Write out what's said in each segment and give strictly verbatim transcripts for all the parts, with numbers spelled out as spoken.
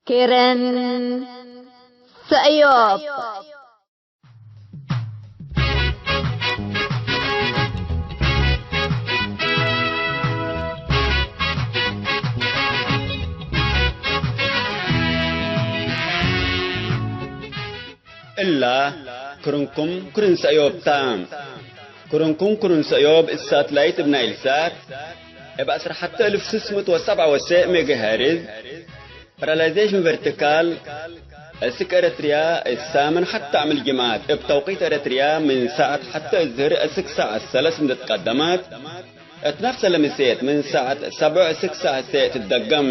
ክርን ሰእዮብ። እላ ክርንኩም ክርን ሰእዮብ ታ። ክርንኩም ክርን ሰእዮብ እብ ሳትላይት እብ ናይል ሳት እብ ዐስር ሐተ እልፍ ስስ ምእት ወሰብዓ ወሰዕ ሜጋሄርዝ ፓራላይዜሽን ቨርቲካል፣ እስክ ኤረትርያ እት ሳምን ሐተ ዓምል ጅምዓት እብ ተውቂት ኤረትርያ ምን ሳዐት ሐተ እዝህር እስክ ሳዐት ሰለስ እንዴ ትቀደመት፣ እት ነፍሰ ለምሴት ምን ሳዐት ሰብዕ እስክ ሳዐት ሴዕ ትትደገም።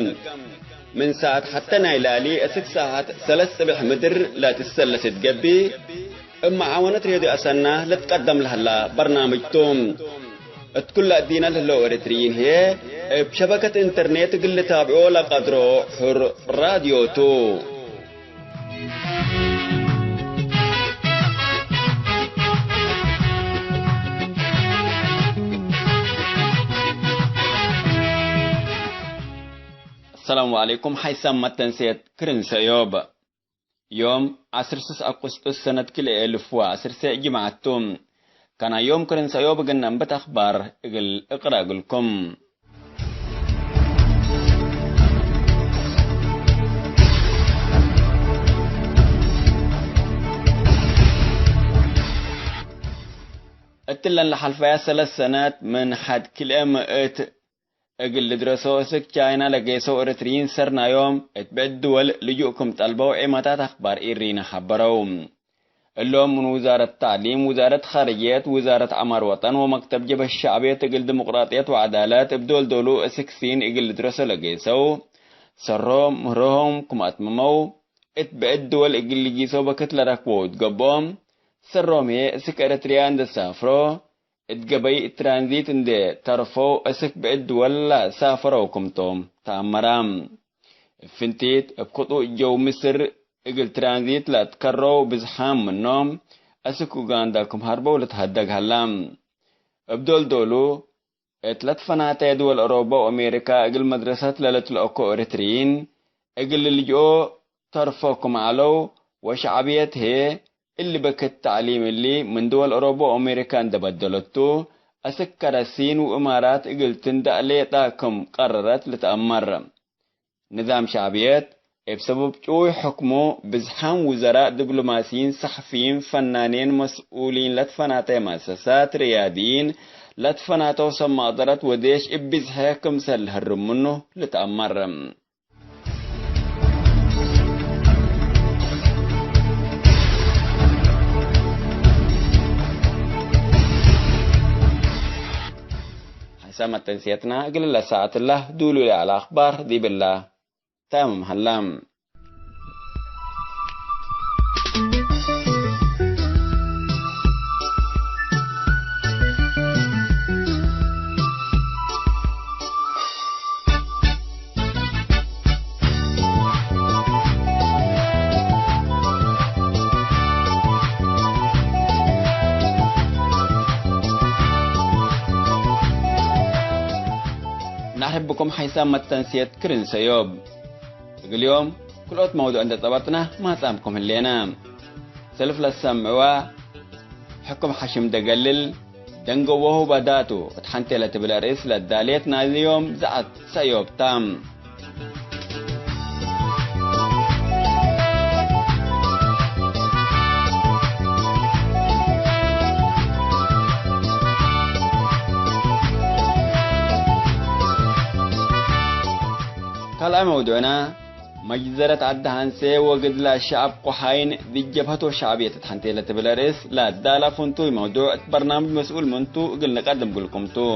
ምን ሳዐት ሐተ ናይ ላሊ እስክ ሳዐት ሰለስ ጽብሕ ምድር ለትሰለስ እት ገብእ፣ እብ መዓወነት ሬድዮ አሰና ልትቀደም ለህላ በርናምጅ ቱ። እት ኩለ እዲነ ለህለው ኤረትርዪን ህዬ፣ እብ ሸበከት ኢንተርኔት እግል ልታብዖ ለቀድሮ ሑር ራድዮ ቱ። አሰላሙ ዐለይኩም። ሐይሳም መተንሴት ክርን ሰእዮብ። ዮም ዐስር ስስ አቁስጡስ ሰነት ክልኤ እልፍ ወዐስር ሴዕ ጅምዐት ቱ። ከናዮም ክርን ሰእዮብ እግል ነንብት አክባር እግል እቅረ እግልኩም። እትለን ለሐልፈያ ሰለስ ሰነት ምን ሐድ ክልኤ ምእት እግል ልድረሶ እስክ ቻይና ለጌሰው ኤረትርዪን ሰርናዮም እት ብዕድ ድወል ልጁእ ክም ጠልበው ዔማታት አክባር ኢሪነ ሐበረው። እሎም ምን ውዛረት ተዕሊም፣ ውዛረት ኻርጅየት፣ ውዛረት ዐማር ወጠን ወመክተብ ጀብሀት ሸዕብየት እግል ዲሞቅራጥየት ወዐዳለት እብ ዶል ዶሉ እስክ ሲን እግል ልድረሶ ለጌሰው ሰሮ ምህሮሆም ክም አትመመው፣ እት ብዕድ ድወል እግል ልጊሰው በክት ለረክበው እት ገብኦም፣ ሰሮም ህዬ እስክ ኤረትርያ እንዴ ሳፍሮ፣ እት ገበይ ትራንዚት እንዴ ተርፈው እስክ ብዕድ ድወል ለሳፈረው ክምቶም ተአመረ። እብ ፍንቲት እብ ክጡእ ጀው ምስር እግል ትራንዚት ለአትከረው ብዝሓም ምኖም እስክ ኡጋንዳ ክም ሀርበው ልትሀደግ ሀላ። እብ ዶል ዶሉ እት ለትፈናተ ድወል አውሮበ ወአሜሪካ እግል መድረሰት ለልትለአኮ ኤረትርዪን እግል ልልጅኦ ተርፎ ክም ዐለው ወሸዕብየት ህዬ እሊ በክት ተዕሊም እሊ ምን ድወል አውሮበ ወአሜሪካ እንዴ በደለቱ፣ አስክ ከረ ሲን ወእማራት እግል ትንዳእ ሌጣ ክም ቀረረት ልትአመር። ንዛም ሸዕብየት እብ ሰበብ ጭዉይ ሕክሙ ብዝሓም ውዘራእ፣ ዲብሎማሲይን፣ ሰሐፊይን፣ ፈናኔን፣ መስኡሊን ለትፈናተ መአሰሳት፣ ርያድይን ለትፈናተው ሰብ መቅደረት ወዴሽ እብ ብዝሐ ክምሰል ለህርም ምኑ ልትአመር። ሐይሰ መተንስየትና እግል ለሰዓትላ ዱሉይ ለዐለ አኽባር ዲብላ ታምም ሀላ። ነርሕብኩም ሐይሳም መተንስየት ክርን ሰዮብ። እግል ዮም ክልኦት መውዱዕ እንዴ ጸበጥና ማጻምኩም ህሌና። ሰልፍ ለሰምዕዋ፣ ሕኩም ሐሽም ደገልል፣ ደንገወሁ በዳቱ እት ሐንቴ ለትብል አርእስ ለዳሌት ናዚ ዮም ዘዐት ሰእዮብ ታ። ካልኣይ መውዱዕና፣ መጅዘረት ዐዲ ሐንሴ ወግድላ ሸዐብ ቆሓይን ዲብ ጀብሀት ወሸዕብየት እት ሐንቴ ለትብል አርእስ ለአዳላ ፍንቱይ መውዱዕ እት በርናምጅ መስኡል ምንቱ እግል ንቀድም እግልኩም ቱ።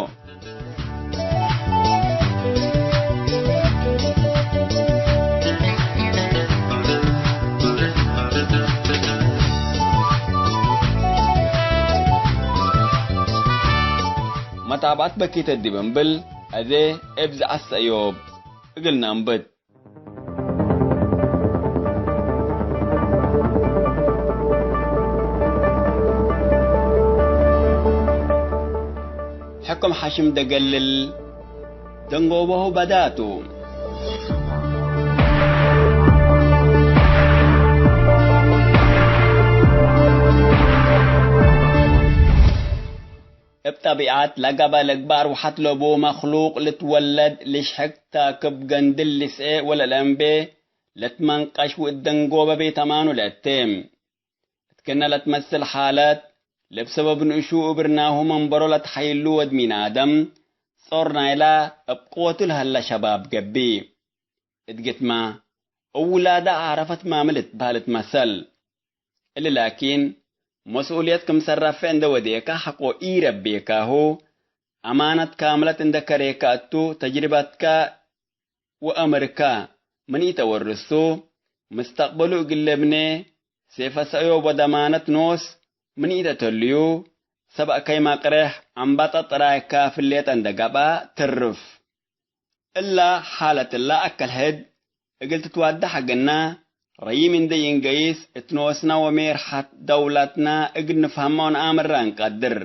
መታብዐት በኪት ዲብ እምብል፣ አዜ እብ ዘዐት ሰእዮብ እግል ነአንብት። ሕኩም ሐሽም ደገልል ደንጎበሁ በዳቱ። ጠቢዐት ለገብአ ለግበእ አርወሐት ለቡ መክሉቅ ልትወለድ ልሽሕግ ታክብ ገንድል ልስኤ ወለለአንቤ ለትመንቀሽ ወእት ደንጎበ ቤት አማኑ ለእቴ። እት ክእነ ለትመስል ሓለት፣ ለእብ ሰበብ ንእሹ እብርናሁ መንበሮ ለትሐይሉ ወድ ሚን አደም፣ ጾር ናይላ እብ ቅወቱ ለሀለ ሸባብ ገብእ። እት ግትመ፣ እብ ውላደ አዕረፈት ማሚ ልትበህል እት መሰል። እሊ ላኪን፣ መስኡልየት ክምሰል ረፍዕ እንዴ ወዴከ ሐቆ ኢረቤካሁ፣ አማነት ካምለት እንዴ ከሬከ እቱ፣ ተጅርበትከ ወአምርከ ምን ኢተወርሱ፣ ምስተቅበሉ እግል ልብኔ፣ ሴፈ ሰእዮብ ወደማነት ኖስ ምን ኢተተልዩ፣ ሰብ አከይ መቅሬሕ አምባጠ ጥራይከ ፍሌጠ እንዴ ገብአ ትርፍ። እላ ሓለት እላ አከል ሕድ እግል ትትወደሕ እግልነ፣ ረዪም እንዴ ኢንገይስ እት ኖስነ ወሜርሐት ደውለትነ እግል ንፍሀመ ወነአምረ እንቀድር።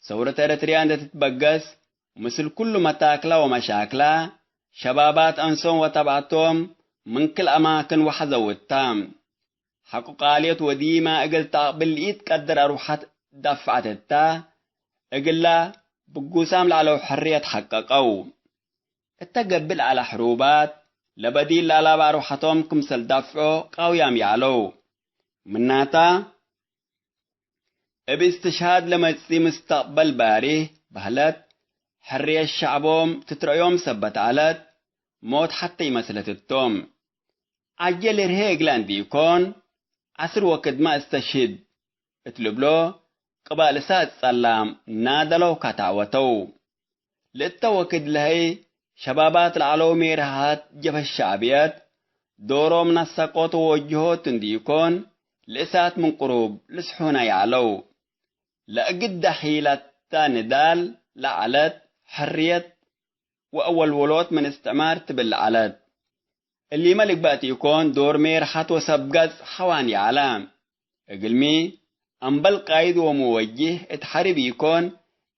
ሰውረት ኤረትርያ እንዴ ትትበገስ፣ ምስል ኩሉ መታክላ ወመሻክላ፣ ሸባባት አንሶም ወተብዐቶም ምን ክል አማክን ወሐዘው እታ። ሐቆ ቃልዮት ወዲመ እግል ተአቅብል ለኢትቀድር አርወሐት ደፍዐት እታ፣ እግላ ብጉሳም ለዐለው ሕርየት ሐቀቀው። እተ ገብእ ለዐለ ሕሩባት፣ ለበዲል ለአላብ አርወሐቶም ክምሰል ደፍዖ ቃውያም ይዐለው። ምናተ፣ እብ እስትሽሃድ ለመጽኢ ምስተቅበል ባሪህ በህለት፣ ሕርየት ሸዕቦም ትትረኦም ሰበት ዐለት፣ ሞት ሐቴ ኢመስለት እቶም። ዐጄ ልርሄ እግለ እንዲኮን፣ ዐስር ወክድመ እስተሽህድ እት ልብሎ፣ ቅባል እሳት ጸላም ናደለው ካታዕወተው። ለእተ ወክድ ለሀይ ሸባባት ለዐለው ሜርሐት ጀብሀት ሸዕብየት፣ ዶሮም ነሰቆት ወወጅሆት እንዲኮን፣ ለእሳት ምን ቅሩብ ልስሑነ ይዐለው። ለእግደ ሒለተ ንዳል ለዐለት ሕርየት ወአወልወሎት ምን እስትዕማር ትብል ለዐለት። እሊመ ልግበእ ቲኮን ዶር ሜርሐት ወሰብ ገጽ ሐዋን ይዐለ። እግልሚ፣ አምበል ቃይድ ወሙወጅህ እት ሐርብ ኢኮን፣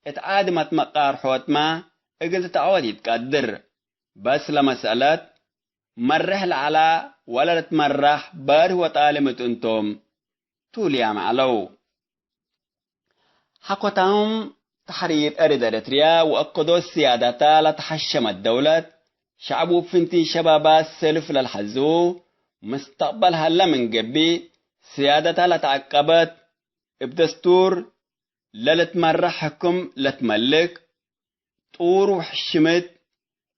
እት ዓድመት መቃርሖትመ እግል ትትዐወት ኢትቀድር። በስ ለመስአለት መርሕ ለዐላ ወለ ልትመራሕ ባርህ ወጣልም እት እንቶም ቱ ልያም ዐለው። ሐኮታም ተሕሪር አርድ ኤረትርያ ወአከዶት ስያደታ ለተሐሸመት ደውለት፣ ሸዕብ ውፍንቲ ሸባባት ሰልፍ ለልሐዝዉ፣ ምስተቅበል ሀለ ምን ገብእ፣ ስያደታ ለተዐቀበት፣ እብ ደስቱር ለልትመራሕ ሕክም ለትመልክ፣ ጡር ወሕሽምት፣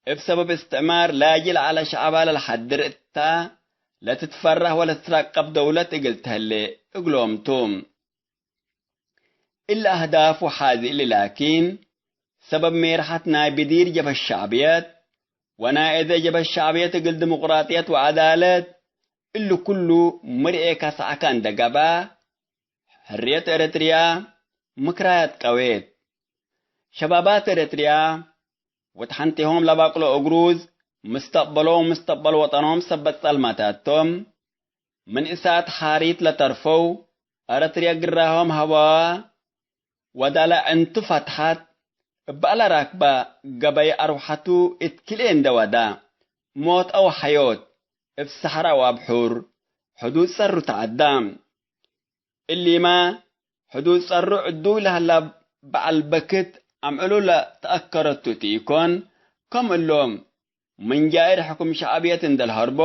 እብ ሰበብ እስትዕማር ላጂ ለዐለ ሸዐባ ለልሐድር እታ፣ ለትትፈራህ ወለትትረቀብ ደውለት እግል ተህሌ እግሎም ቱ። እሊ አህዳፍ ወሓዚ እሊ ላኪን፣ ሰበብ ሜርሐት ናይ ብዲር ጀብሀት ሸዕብየት ወናይ እዴ ጀብሀት ሸዕብየት እግል ዲሞቅራጥየት ወዐዳለት፣ እሊ ኩሉ ምርኤ ከሰዐከ እንዴ ገብአ፣ ሕርየት ኤረትርያ ምክራያት ቀዌት። ሸባባት ኤረትርያ ወተሐንቴሆም ለበቅሎ እግሩዝ፣ ምስተቅበሎም ምስተቅበል ወጠኖም ሰበት ጸልመታቶም፣ ምን እሳት ሓሪት ለተርፈው፣ ኤረትርየ ግራሆም ሀበዋ ወዳለ ዕንቱ ፈትሐት፣ እበ ለራክበ ገበይ አርወሐቱ እት ክልኤ እንዴ ወዳ፣ ሞት አው ሐዮት፣ እብ ሰሐራ ወአብሑር ሕዱድ ጸሩ ተዐዳ። እሊመ፣ ሕዱድ ጸሩ ዕዱይ ለሀላ በዐል በክት አምዕሉ ለተአከረቱ ቲ ኢኮን፣ ከም እሎም፣ ምን ጃእር ሕኩም ሸዕብየት እንዴ ለሀርቦ፣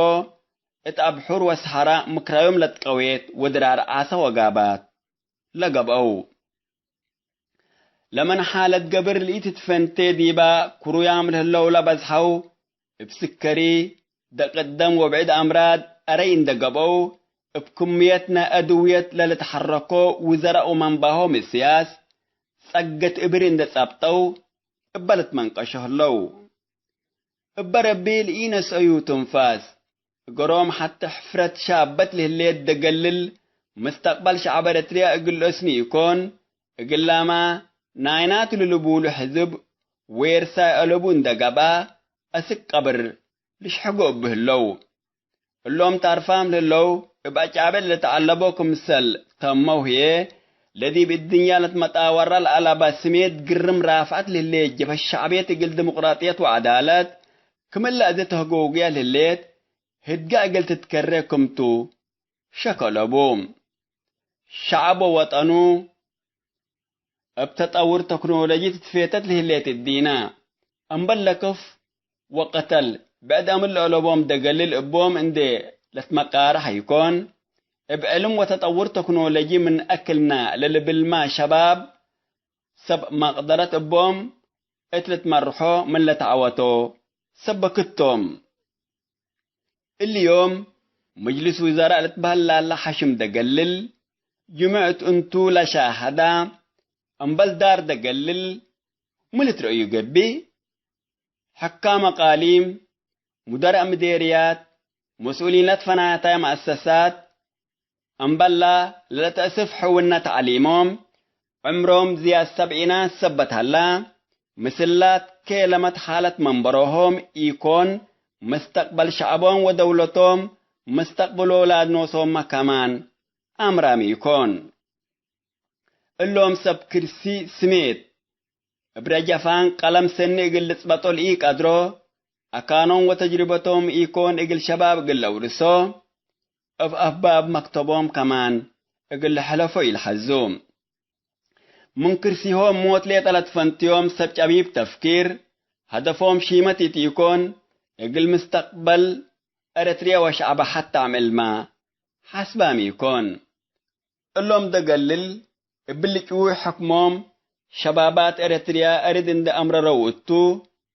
እት አብሑር ወሰሐራ ምክራዮም ለትቀዌት ወድራር ዓሰ ወጋባት ለገብአው። ለምን ሓለት ገብር ለኢትትፈንቴ ዲበ ክሩያም ለህለው ለበዝሐው፣ እብ ስከሪ፣ ደቅ ደም ወብዕድ አምራድ አረይ እንዴ ገብአው፣ እብ ክምየት ናይ አድውየት ለልትሐረኮ ውዘራእ ወመንባሆም እስያስ፣ ጸገት እብሪ እንዴ ጸብጠው፣ እበ ልትመንቀሾ ህለው። እበ ረቢ ለኢነስአዩ ትንፋስ፣ እገሮም ሐቴ ሕፍረት ሻበት ለህሌት ደገልል፣ ምስተቅበል ሸዐብ ኤረትርያ እግል ለአስኒ ኢኮን፣ እግላመ ናይናቱ ለልቡሉ ሕዝብ ዌርሳይ አለቡ እንዴ ገብአ፣ አስክ ቀብር ልሽሕጎ እቡ ህለው። እሎም ታርፋም ለህለው እብ አጫቤ ለተዐለቦ ክምሰል ተመው ህዬ፣ ለዲብ እድንያ ለትመጣወራ ለአለባ ስሜት ግርም ራፍዐት ለህሌት ጀብሀት ሸዕብየት እግል ዲሞቅራጥየት ወዐዳለት፣ ክምለ እዜ ተህጎግያ ለህሌት ህድጋ እግል ትትከሬ ክምቱ ሸክ አለቡ። ሸዐብ ወወጠኑ እብ ተጠውር ተክኖሎጂ ትትፌተት ለህሌት እዲነ። እምበል ለክፍ ወቀተል ብዕድ አምር ለአለቦም ደገልል እቦም እንዴ ለትመቃረሕ ኢኮን፣ እብ ዕልም ወተጠውር ተክኖሎጂ ምን አክልነ ለልብልመ ሸባብ ሰብ መቅደረት እቦም እት ልትመርሖ ምን ለተዐወቶ ሰበክቶም። እሊ ዮም፣ ምጅልስ ውዘራእ ልትበህል ላለ ሐሽም ደገልል፣ ጅምዕት እንቱ ለሻሀዳ፣ እምበል ዳር ደገልል፣ ሚ ልትረአዩ ገብእ? ሕካም አቃሊም፣ ሙደረእ ምዴርያት፣ መስኡሊነት ፈናያታይ መአሰሳት፣ እምበላ ለለተአስፍ ሕውነ ተዕሊሞም፣ ዕምሮም ዝያድ ሰብዒናት ሰበት ሀላ፣ ምስላት ኬለመት ሓለት መንበሮሆም ኢኮን፣ መስተቅበል ሸዐቦም ወደውለቶም፣ መስተቅብል ወውላድ ኖሶምመ ከማን አምራም ኢኮን። እሎም ሰብ ክርሲ ስሜት፣ እብ ረጀፋን ቀለም ሰኒ እግል ልጽበጦ ለኢቀድሮ፣ አካኖም ወተጅሪበቶም ኢኮን እግል ሸባብ እግል ለአውርሶ፣ እብ አፍባብ መክተቦም ከማን እግል ለሐለፎ ኢልሐዙ። ምን ክርሲሆም ሞት ሌጠ ለትፈንትዮም ሰብ ጨቢብ ተፍኪር፣ ሀደፎም ሺመት ኢትኢኮን፣ እግል ምስተቅበል ኤረትርየ ወሸዐበ ሐታም ዕልመ ሐስባም ኢኮን። እሎም ደገልል እብሊ ጭዉይ ሕክሞም ሸባባት ኤረትርያ እርድ እንዴ አምረረው እቱ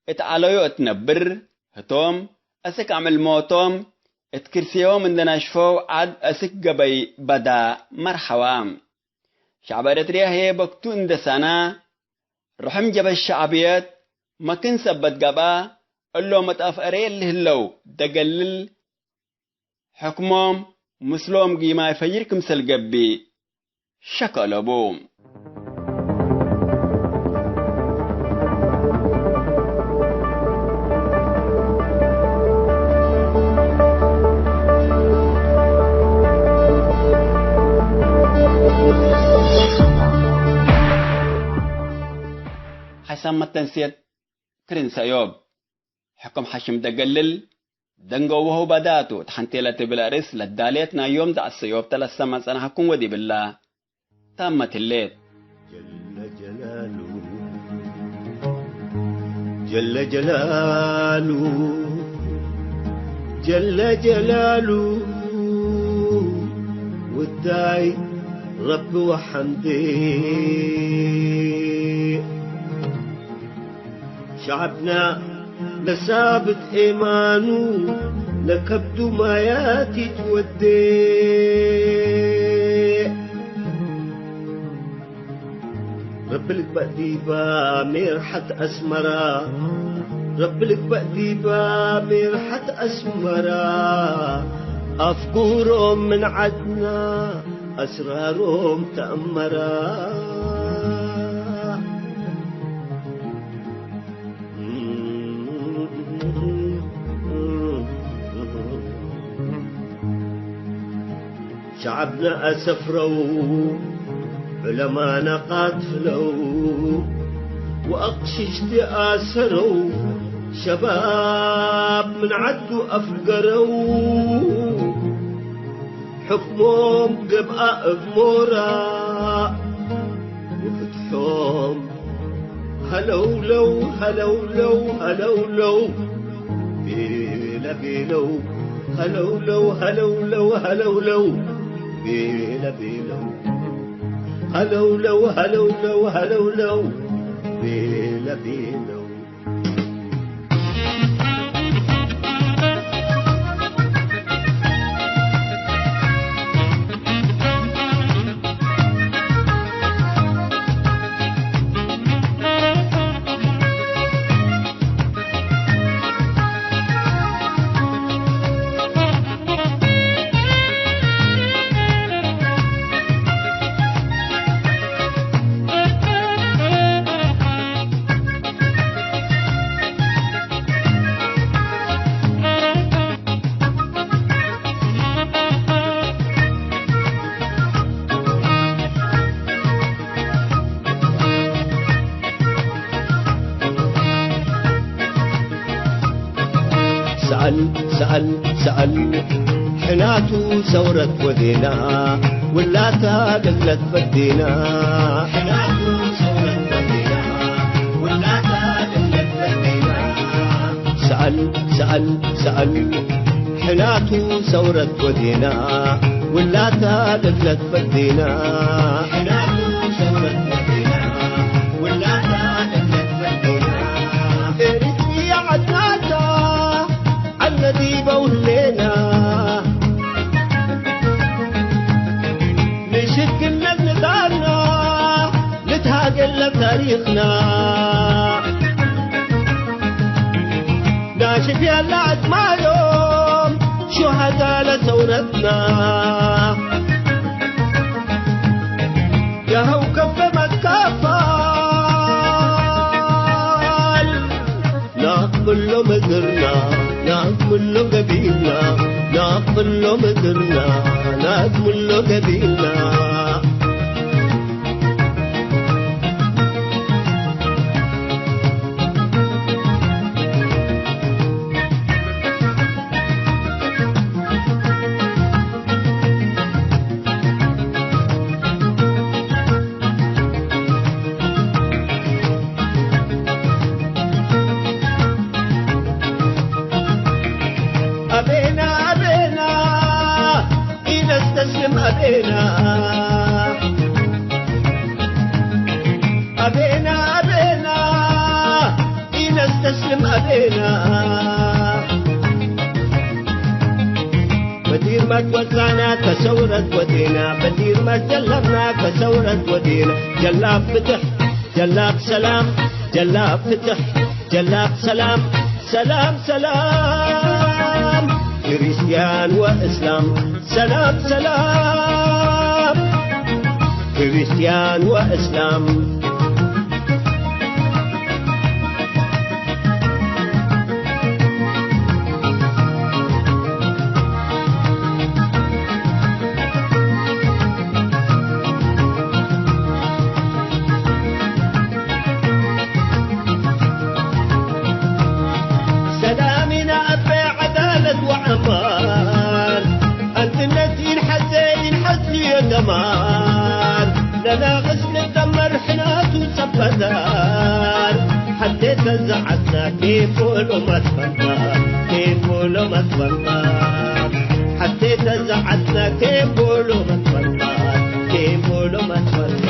እት ዐለዮ እት ነብር፣ ህቶም አስክ አምዕል ሞቶም እት ክርሴሆም እንዴ ነሽፈው ዐድ አስክ ገበይ በዳ። መርሐባ። ሸዕብ ኤረትርያ ህዬ በክቱ እንዴ ሰና ርሕም ጀበት ሸዕብየት መክን ሰበት ገብአ፣ እሎም እት አፍ ኤሬ እሊ ህለው ደገልል ሕክሞም ምስሎም ጊማይ ፈጅር ክምሰል ገብእ ሸክ አለቡ። ሓይሳም መተንስየት ክርን ሰእዮብ። ሕክም ሐሽም ደገልል ደንገ ወህው በዳቱ እት ሐንቴ ለትብል አርእስ ለዳሌት ናይ ዮም ዘዐት ሰእዮብ ተለሰመ ጸንሐኩም ወዲብላ ታመት ህሌት። ጀለ ጀላሉ፣ ጀለ ጀላሉ፣ ጀለ ጀላሉ፣ ውዳይ ረቢ ወሐምዴ። ሸዐብና ለሳብት ኤማኑ፣ ለከብዱ ማያት ኢትወዴ። ረቢ ልግበእ ዲባ ሜርሐት አስመራ፣ ረቢ ልግበእ ዲባ ሜርሐት አስመራ። አፍጉሮም ምን ዐድና አስራሮም ተአመራ። ሸዐብነ አሰፍረው፣ ዑለማነ ቃትለው፣ ወአቅሽሽቲ አሰረው፣ ሸባብ ምን ዐዱ አፍገረው። ሕክሞም ገብአ እብ ሞራ፣ ወፍትሖም ሀለውለው፣ ሀለውለው፣ ሀለውለው፣ ቤለ ቤለው፣ ሀለውለው፣ ሀለውለው፣ ሀለውለው፣ ቤለ ቤለው፣ ሀለውለው፣ ሀለውለው፣ ሀለውለው፣ ቤለ ቤለው። ሰአል፣ ሰአል፣ ሰአል፣ ሕናቱ ሰውረት ወዴና፣ ውላታ ገለት ፈዴና። ሕናቱ ሰአል፣ ሰአል፣ ሰአል፣ ሕናቱ ሰውረት ወዴና፣ ውላታ እግለት ፈዴና። ሕናቱ ሰውረት ወዴና፣ ውላታ እግለት ፈዴና። ኤሪትሪያ ዐድናታ፣ ዐልነ ዲበው ህሌና። ንሽክነት ንዳልና፣ ልትሃገል ለታሪኽና። ናሽፍ ያለ አጽማዶም ሹሃዳ ለሰውረትና። ያሀው ከበ መትካፋል ናቅብሎ ምድርና፣ ናቅብሎ ገቢና፣ ናቅብሎ ምድርና፣ ናቅብሎ ገቢና። አቤና፣ አቤና፣ ኢነስተስልም አቤና። አቤና፣ አቤና፣ ኢነስተስልም አቤና። በዲር መትወጣና ከሰውረት ወዴና፣ በዲር መትጀለብና ከሰውረት ወዴና። ጀላብ ፍትሕ፣ ጀላብ ሰላም፣ ጀላብ ፍትሕ፣ ጀላብ ሰላም፣ ሰላም ሰላም። ክርስትያን ወእስላም ሰላም ሰላም። ክርስትያን ወእስላም። ሰላም ኢነአቤ ዐዳለት ወአማን፣ አንድነት ኢንሐዜ ኢንሐዝዮ ደማር፣ ለናቅስ ልትደመር ሕናቱ ሰበዳር፣ ሐቴ ተዘዐትነ ኬን ቦሎ መትፈርታ፣ ኬን ቦሎ መትፈርታ፣ ሐቴ ተዘዐትነ ኬን ቦሎ መትፈርታ፣ ኬን ቦሎ መትፈርታ።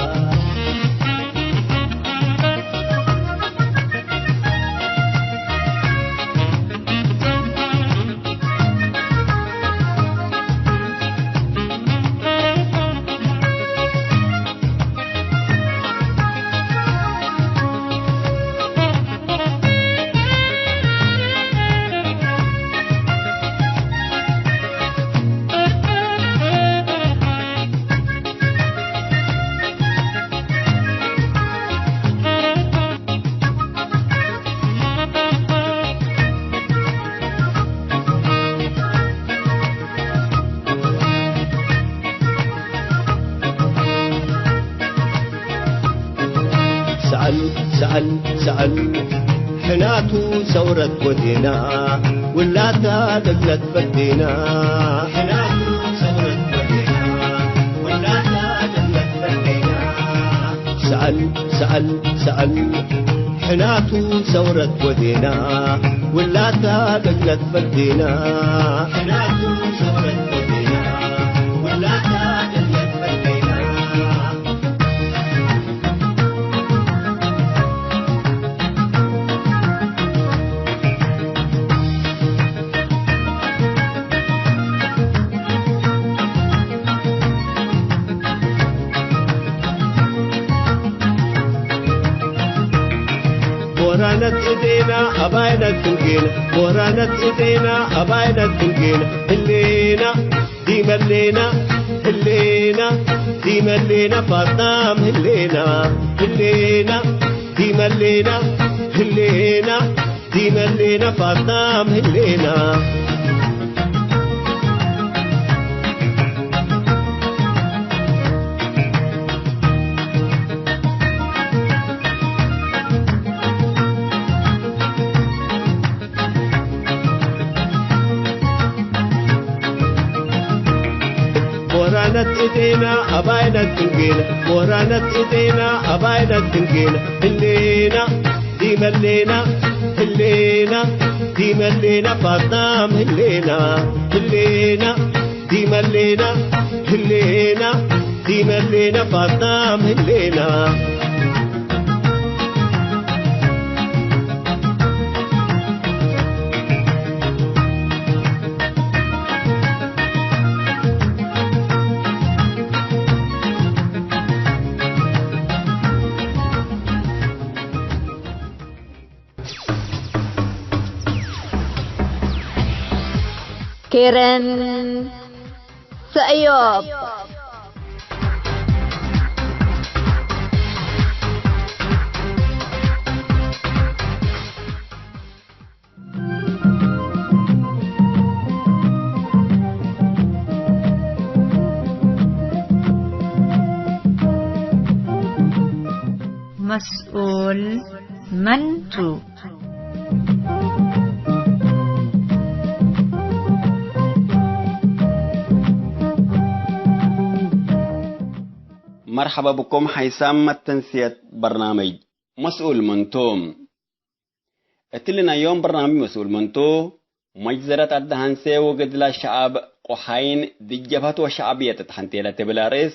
ሰአል፣ ሰአል፣ ሰአል፣ ሕናቱ ሰውረት ወዴና፣ ውላታ ደግለት ፈዴና። ሕናቱ ሰውረት ወዴና፣ ውላታ ደግለት ፈዴና። ሰአል፣ ሰአል፣ ሰአል፣ ሕናቱ ሰውረት ወዴና፣ ውላታ ደግለት ፈዴና። ሕናቱ ሰውረት ወዴና፣ ውላታ ደግለት ፈዴና። ቦራነት እዴና አባይነት ፍንጌና፣ ቦራነት እዴና አባይነት ፍንጌና፣ ህሌና ዲመሌና፣ ህሌና ዲመሌና፣ ፋጣም ህሌና፣ ህሌና ዲመሌና፣ ህሌና ዲመሌና፣ ፋጣም ህሌና። ቦራነት እዴና አባይነት ፍንጌና፣ ቦራነት እዴና አባይነት ፍንጌና፣ ህሌና ዲመሌና፣ ህሌና ዲመ ህሌና ፋጣም ህሌና፣ ህሌና፣ ዲመ ህሌና፣ ህሌና፣ ዲመ ህሌና ፋጣም ህሌና። ኬረን ሰእዮብ። መስኡል መን ቱ? መርሐባ ብኩም ሐይሳም መተንስየት በርናምጅ መስኡል መን ቱ? እትሊ ናይ ዮም በርናምጅ መስኡል መን ቱ? መጅዘረት አደሐንሴ ወገድላ ሸዐብ ቆሓይን ዲብ ጀብሀት ወሸዕብየት እት ሐንቴ ለትብል አርእስ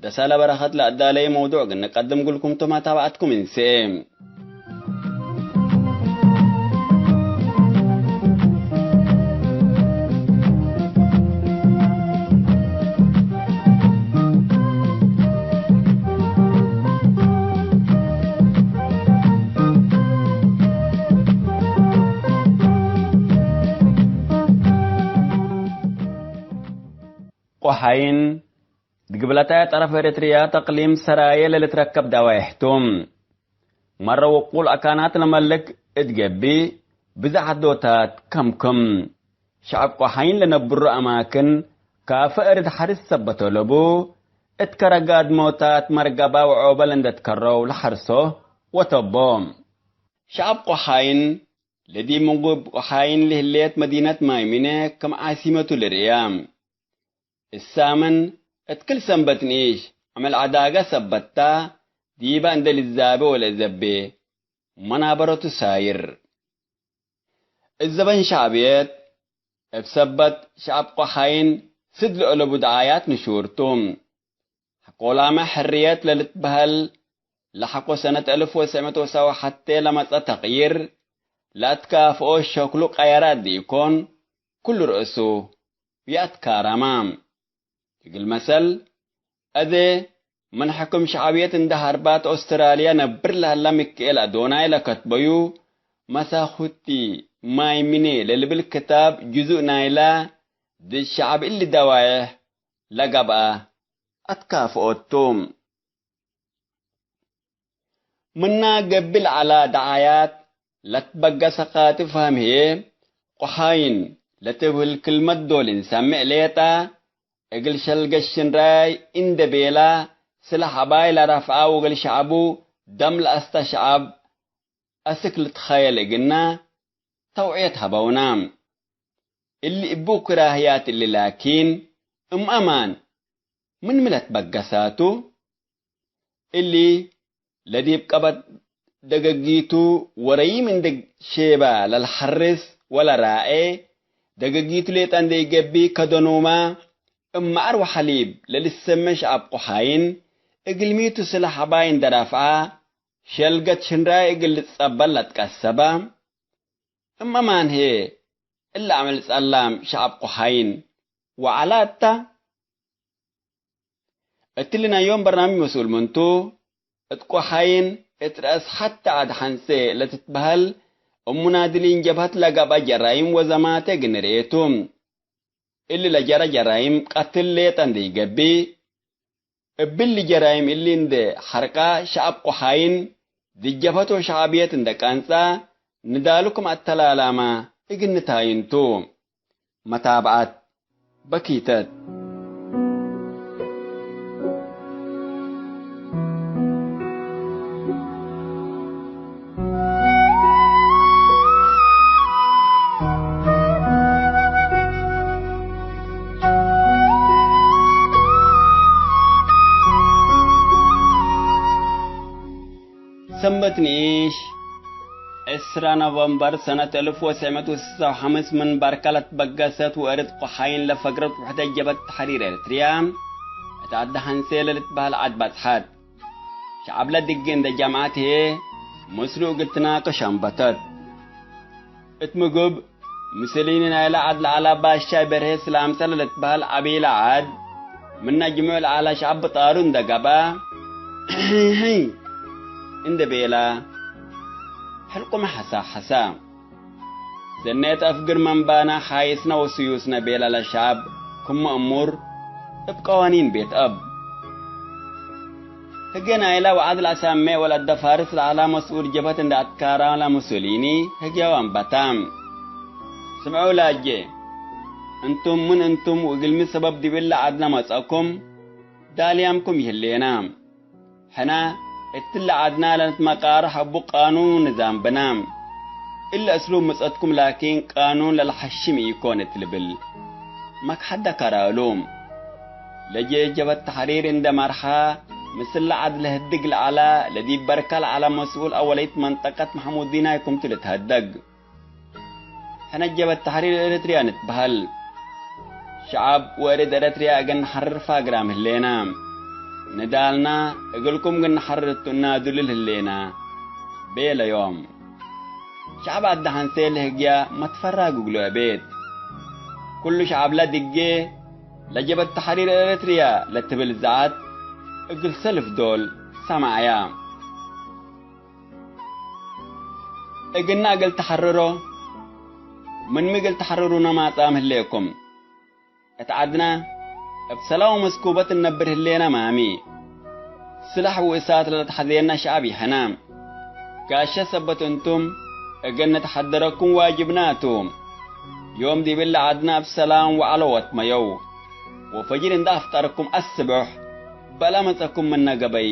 ደሳለ በረኸት ለአዳለየ መውዱዕ እግል ንቀድም እግልኩም ቱ መታብዐትኩም እንሴ። ቆሓይን፣ ዲግብለታይ ጠረፍ ኤረትርያ ተቅሊም ሰራየ ለልትረከብ ደዋይሕ ቱ። መረ ውቁል አካናት ለመልክ እት ገብእ፣ ብዘሕ ዶታት ከምክም። ሸዐብ ቆሓይን ለነብሩ አማክን፣ ካፈ እርድ ሐርስ ሰበት አለቡ፣ እት ከረ ጋድሞታት መርገባ ወዖበል እንደ ትከረው ለሐርሶ ወተቦ። ሸዐብ ቆሓይን፣ ለዲብ ምንጉብ ቆሓይን ለህሌት መዲነት ማይሚነ ክም ዓሲመቱ ልርእያ። እሳምን እት ክል ሰንበት ንኢሽ ዐመል ዐዳገ ሰበት ታ፣ ዲበ እንደ ልዛቤ ወለዘቤ መናበረቱ ሳይር። እት ዘበን ሸዕብየት፣ እብ ሰበት ሸዐብ ቆሓይን ስድ ለአለቡ ደዓያት ንሹር ቱ። ሐቆላመ ሕርየት ለልትበሀል ለሐቆ ሰነት አልፍ ወትሰዕ ምእት ወሰብዓ ሐቴ ለመጸ ተቅይር፣ ለአትካፍኦ ሸክሉ ቀየረ እንዴ ኢኮን፣ ኩሉ ርእሱ ይአትካረመ። እግል መሰል፣ አዜ ምን ሕክም ሸዕብየት እንደ ሀርባት ኦስትራልያ ነብር ለሀላ ሚክኤል አዶናይ ለከትበዩ መሳኩቲ ማይ ሚኔ ለልብል ክታብ ጅዙእ ናይላ፣ ድድ ሸዐብ እሊ ደዋይሕ ለገብአ አትካፍኦት ቱ። ምና ገብእ ለዐላ ደዓያት ለትበገሰ ቃቲ ፈህም ህዬ፣ ቆሓይን ለትብህል ክልመት ዶል እንሰምዕ ሌጠ፣ እግል ሸልገት ሽንራይ እንዴ ቤላ፣ ስላሕ አባይ ለረፍዐ ወእግል ሸዐቡ ደም ለአስተ ሸዐብ አስክ ልትከየል እግልነ ተውዕየት ሀበውነ። እሊ እቡ ክራህያት እሊ ላኪን፣ እም አማን ምንሚ ለትበገሰ ቱ? እሊ ለዲብ ቀበት ደገጊቱ ወረይም እንዴ ሼበ ለልሐርስ ወለራዔ፣ ደገጊቱ ሌጠ እንዴ ኢገብእ ከደኑመ፣ እም መዐር ወሐሊብ ለልሰሜ ሸዐብ ቆሓይን፣ እግልሚቱ ስላሕ አባይ እንዴ ረፍዐ፣ ሸልገት ሽንራይ እግል ልትጸበል ለትቀሰበ። እም አማን ህዬ፣ እለ አምዕል ጸላም ሸዐብ ቆሓይን ወዐላት ተ። እትሊ ናይ ዮም በርናምጅ መስኡል ምን ቱ? እት ቆሓይን እት ረአስ ሐቴ ዐድ ሐንሴ ለትትበሀል እብ ሙናድሊን ጀብሀት ለገብአ ጀራይም ወዘማቴ እግል ንርኤ ቱ። እሊ ለጀረ ጀራይም ቀትል ሌጠ እንዴ ኢገብእ፣ እብሊ ጀራይም እሊ እንዴ ሐርቃ ሸዐብ ቆሓይን ዲብ ጀብሀት ወሸዕብየት እንዴ ቀንጸ፣ ንዳሉ ክም አተላላመ እግል ንታይን ቱ። መታብዐት በኪተት። ሰንበት ንኢሽ ዕስራ ኖቨምበር ሰነት አልፍ ወትሰዕ ምእት ወስሳ ወሐምስ ምን ባርከ ለትበገሰት ወእርድ ቆሓይን ለፈግረት ውሕደት ጀብሀት ተሕሪር ኤረትርያ እት ዐዲ ሐንሴ ለልትበህል ዐድ በጽሐት። ሸዐብለ ድጌ እንደ ጀምዐት ህዬ ምስሉ እግል ትናቀሽ አንበተት። እት ምግብ፣ ምስሊኒ ናይለ ዐድ ለዐለ ባሻይ በርሄ ስላምተ ለልትበህል ዐቢለ ዐድ፣ ምን ነጅምዑ ለዐለ ሸዐብ ብጣሩ እንደ ገብአ፣ እንደ ቤለ፣ ሕልቁመ ሐሳ ሐሳ። ሰኔት አፍግር መንባነ ሓይስነ ወስዩስነ ቤለ ለሸዐብ ክም መእሙር እብ ቀዋኒን ቤት እብ። ህግየ ናይለ ወዐድ ለአሳሜዕ ወለአደፋርስ ለዐለ መስኡል ጀብሀት እንደ አትካራ ለሙሶሊኒ ህግያው አንበታ። ስምዑ ላጄ፣ እንቱም ምን እንቱም ወእግልሚ ሰበብ ዲብ እለ ዐድነ መጸእኩም ዳልያምኩም ይህሌና። ሕነ እትለ ዐድና ለንትመቃረሕ እቡ ቃኑን ወንዛም ብነ። እለ እስሉብ ምጸትኩም ላኪን ቃኑን ለለሐሽም ኢኮን እት ልብል መክሐት ደከረ እሉ። ለጄሽ ጀብሀት ተሕሪር እንደ መርሐ፣ ምስል ለዐድ ለህድግ ለዐለ፣ ለዲብ በርከ ለዐለ መስኡል አወለይት መንጠቀት መሕሙዲናይ ክምቱ ልትሀደግ። ሕነ ጀብሀት ተሕሪር ኤረትርያ ንትበህል። ሸዐብ ወእርድ ኤረትርያ እግል ነሐርር ፋግራም ህሌነ። ንዳልና እግልኩም እግል ነሐርር እቱ እናዱልል ህሌነ ቤለዮም። ሸዐብ ዐዲ ሐንሴ ለህግያ መትፈራግ እግሉ እቤት። ኩሉ ሸዐብለ ድጌ ለጀብሀት ተሕሪር ኤረትርያ ለትብል ዘዐት እግል ሰልፍ ዶል ሰመዐያ። እግልነ እግል ተሐርሮ፣ ምንሚ እግል ተሐርሩነ ማጻም ህሌኩም። እት ዐድነ እብ ሰላም ወመስኩበት እነብር ህሌነ ማሚ። ስላሕ ወእሳት ለለትሐዜነ ሸዐብ ይሐነ። ጋሸ ሰበት እንቱም እግል ንትሐደረኩም ዋጅብና ቱ። ዮም ዲብ እለ ዐድነ እብ ሰላም ወዐለ ወትመየው። ወፈጅር እንደ አፍጠርኩም አስቡሕ በለ መጸኩም ምነ ገበይ።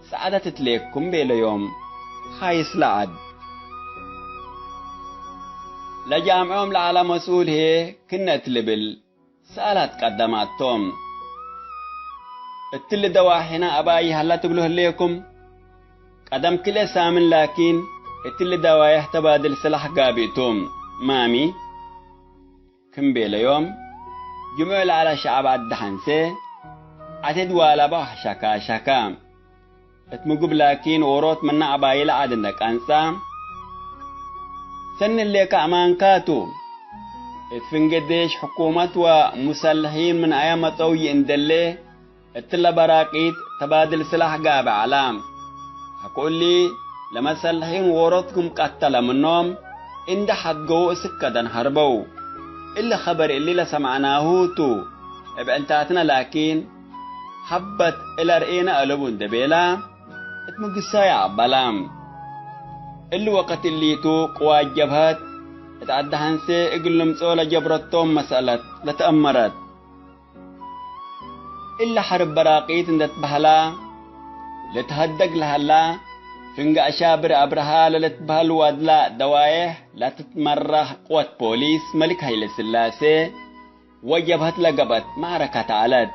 ሰዓደት እትሌኩም ቤለዮም ኻይስ ለዐድ። ለጃምዖም ለዐለ መስኡል ህዬ ክነ እት ልብል ሰኣላት ቀደማቶም። እትሊ ደዋሒነ አባይ ሀለ ትብሉ ህሌኩም? ቀደም ክልኤ ሳምን ላኪን እትሊ ደዋይሕ ተባድል ስላሕ ጋብእ ቶም። ማሚ? ክም ቤለዮም፣ ጅምዑ ለዐለ ሸዐብ ዐዲ ሐንሴ፣ ዐቴት ዋላባ ወሐሻካሻካ። እት ምግብ ላኪን ዎሮት ምነ አባይለ ዐድ እንደ ቀንጸ፣ ሰኒ ህሌከ አማንካ ቱ። እት ፍንጌ ዴሽ ሕኩመት ወሙሰልሒን ምን አየ መጸው ይእንደሌ፣ እትለ በራቂት ተባድል ስላሕ ጋብእ ዐለ። ሐቆ እሊ፣ ለመሰልሒን ዎሮት ክም ቀተለ ምኖም እንደ ሐድገዉ እስክ ከደን ሀርበው። እሊ ኸበር እሊ ለሰምዐናሁ ቱ። እብ ዕንታትነ ላኪን፣ ሀበት እለ ርኤነ አለቡ እንደ ቤለ፣ እት ምግሳይ አቅበለ። እሊ ወቅት እሊቱ ቅዋት ጀብሀት እት ዐዲ ሐንሴ እግል ልምጽኦ ለጀብረቶም መሰአለት ለተአመረት። እለ ሐርብ በራቂት እንደ ትበህላ ልትሀደግ ለሀላ፣ ፍንጌ አሻብር አብርሃ ለልትበህል ዋድላ ደዋዬሕ ለትትመረህ ቅወት ፖሊስ መልክ ሀይለስላሴ ወጀብሀት ለገብአት መዕረከት ዐለት።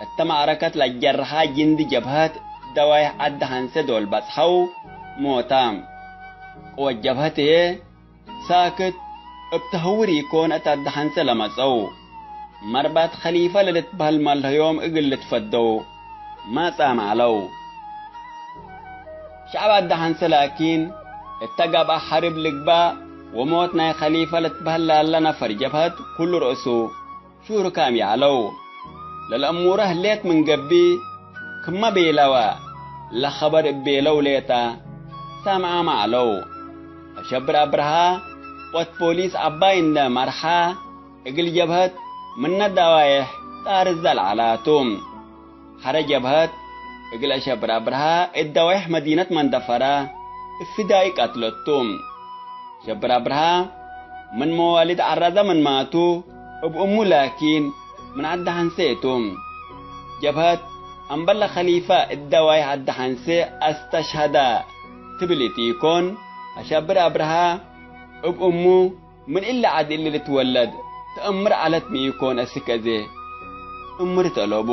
እተ መዕረከት ለጀርሐ ጅንዲ ጀብሀት ደዋዬሕ ዐዲ ሐንሴ ዶል በጽሐው ሞታ። ቅወት ጀብሀት ህዬ ሳክት እብ ተህውር ኢኮን እት ዐዲ ሐንሴ ለመጸው። መርባት ከሊፈ ለልትበህል መልህዮም እግል ልትፈደው ማጻም ዐለው። ሸዐብ ዐዲ ሐንሴ ላኪን፣ እተ ገብአ ሐርብ ልግባእ ወሞት ናይ ከሊፈ ልትበህል ላለ ነፈር ጀብሀት ኩሉ ርእሱ ሹሩካም ይዐለው። ለለአሙረ ህሌት ምን ገብእ፣ ክመ ቤለወ ለኸበር እቤለው ሌጠ ሳምዓመ ዐለው። አሸብር አብርሃ ወት ፖሊስ ዐባይ እንደ መርሐ፣ እግል ጀብሀት ምነ ደዋዬሕ ጣርዘ ለዐላቱ። ሐረ ጀብሀት እግል አሸብር አብርሃ እት ደዋዬሕ መዲነት መንደፈራ እብ ፊዳኢ ቀትለቱ። ሸብር አብርሃ ምን መዋሊድ ዐራዘ ምንማቱ፣ እብ እሙ ላኪን ምን ዐዲ ሐንሴ ቱ። ጀብሀት አምበል ለከሊፈ እት ደዋይሕ ዐዲ ሐንሴ አስተሽሀዳ ትብል ኢቲኮን፣ አሸብር አብርሃ እብ እሙ ምን እሊ ዐድ እሊ ልትወለድ ተአምር ዐለት ሚ ኢኮን፣ አስክ አዜ እምር ተአለቡ።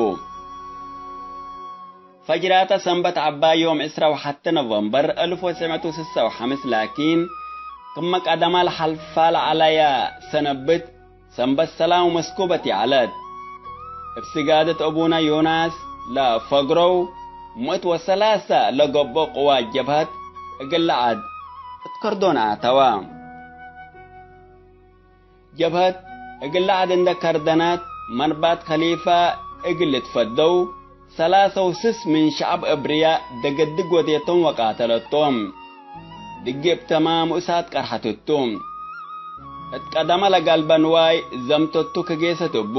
ፈጅራተ ሰንበት ዐባይ ዮም ዕስራ ወሐተ ኖቨምበር አልፍ ወትስዕ ምእት ወስሳ ወሐምስ ላኪን፣ ክመ ቀደማ ለሐልፋ ለዐለያ ሰነብት ሰንበት ሰላም ወመስኩበት ይዐለት። እብ ስጋደት አቡነ ዮናስ ለፈግረው ምእት ወሰላሰ ለገብኦ ቅዋት ጀብሀት እግል ለዐድ እት ከርዶን አተወ። ጀብሀት እግል ለዐድ እንደ ከርደናት፣ መንባት ከሊፋ እግል ልትፈደው ሰላሰ ወስስ ምን ሸዐብ እብርያ ደገድግ ወዴቶም ወቃተለቶም። ድጌ እብ ተማም እሳት ቀርሐት እቱ። እት ቀደመ ለጋልበ ንዋይ ዘምተቱ ከጌሰት እቡ።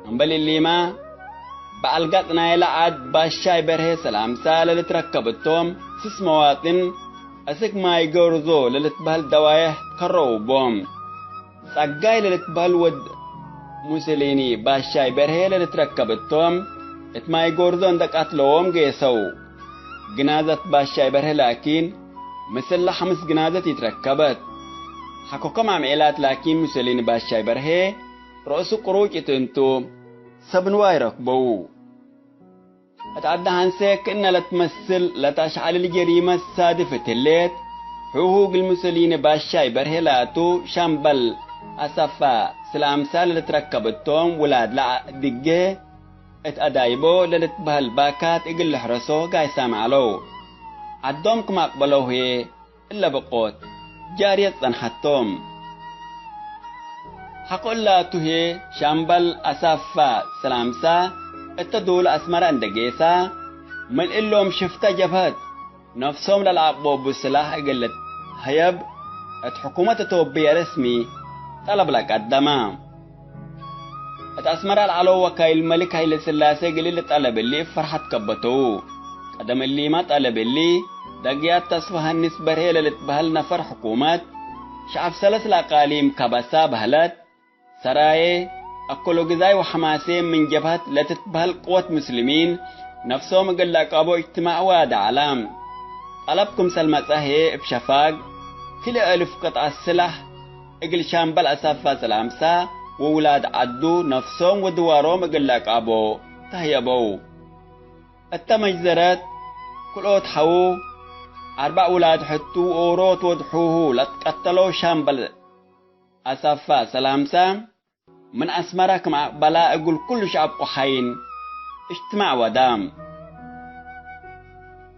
እምበል እሊመ፣ በዐል ገጽ ናይለ ዐድ ባሻይ በርሄ ሰላምሳ ለልትረከብ እቶም ስስ መዋጥን አስክ ማይ ጎርዞ ለልትበህል ደዋየህ ትከረው እቦም። ጸጋይ ለልትበህል ወድ ሙሰሊኒ ባሻይ በርሄ ለልትረከብ እቶም፣ እት ማይ ጎርዞ እንደ ቀትለዎም ጌሰው። ግናዘት ባሻይ በርሄ ላኪን፣ ምስል ለሐምስ ግናዘት ኢትረከበት። ሐቆ ከም አምዔላት ላኪን ሙሰሊኒ ባሻይ በርሄ ረእሱ ቅሩጭ እት እንቱ፣ ሰብ ንዋይ ረክበው። እት ዐዲ ሐንሴ ክእነ ለትመስል ለተአሽዐልል ጀሪመት ሳድፍ እት ህሌት፣ ሑሁ እግል ሙሰሊኒ ባሻይ በርሄ ላቱ ሻምበል አሰፋ ስላምሳ ለልትረከብ እቶም ውላድ ለአድጌ እት አዳይቦ ለልትበህል ባካት እግል ልሕረሶ ጋይሳም ዐለው። ዐዶም ክም አቅበለው ህዬ፣ እለ ብቆት ጃርየት ጸንሐቶም። ሐቆ እላቱ ህዬ ሻምበል አሳፋ ሰላምሳ እተ ዶል አስመረ እንደ ጌሳ፣ ምን እሎም ሽፍተ ጀብሀት ነፍሶም ለለአቅቦቡ ስላሕ እግል ልትሀየብ እት ሕኩመት ኢትዮጵየ ረስሚ ጠለብ ለቀደመ። እት አስመረ ለዐለው ወካይል መሊክ ሀይለስላሴ እግል እሊ ጠለብ እሊ እብ ፈርሐት ከበተው። ቀደም እሊመ ጠለብ እሊ፣ ደግያት ተስፋ ሀኒስ በርሄ ለልትበህል ነፈር ሕኩመት፣ ሸዐብ ሰለስ ለአቃሊም ከበሳ በህለት፣ ሰራዬ፣ አኮሎግዛይ ወሐማሴ ምን ጀብሀት ለትትበህል ቅወት ሙስሊሚን ነፍሶም እግል ለአቃቦ እጅትማዕ ዋደ ዐለ። ጠለብ ክምሰል መጸ ህዬ እብ ሸፋግ ክልኤ እልፍ ቅጥዐት ስላሕ እግል ሻምበል አሳፋ ሰላምሳ ወውላድ ዐዱ ነፍሶም ወድዋሮም እግል ለአቃቦ ተህየበው። እተ መጅዘረት ክልኦት ሐዉ፣ አርበዕ ውላድ ሕቱ ወኦሮት ወድ ሑሁ ለትቀተለው ሻምበል አሳፋ ሰላምሳ፣ ምን አስመረ ክም አቅበላ እግል ኩሉ ሸዐብ ቆሓይን እጅትማዕ ወደ።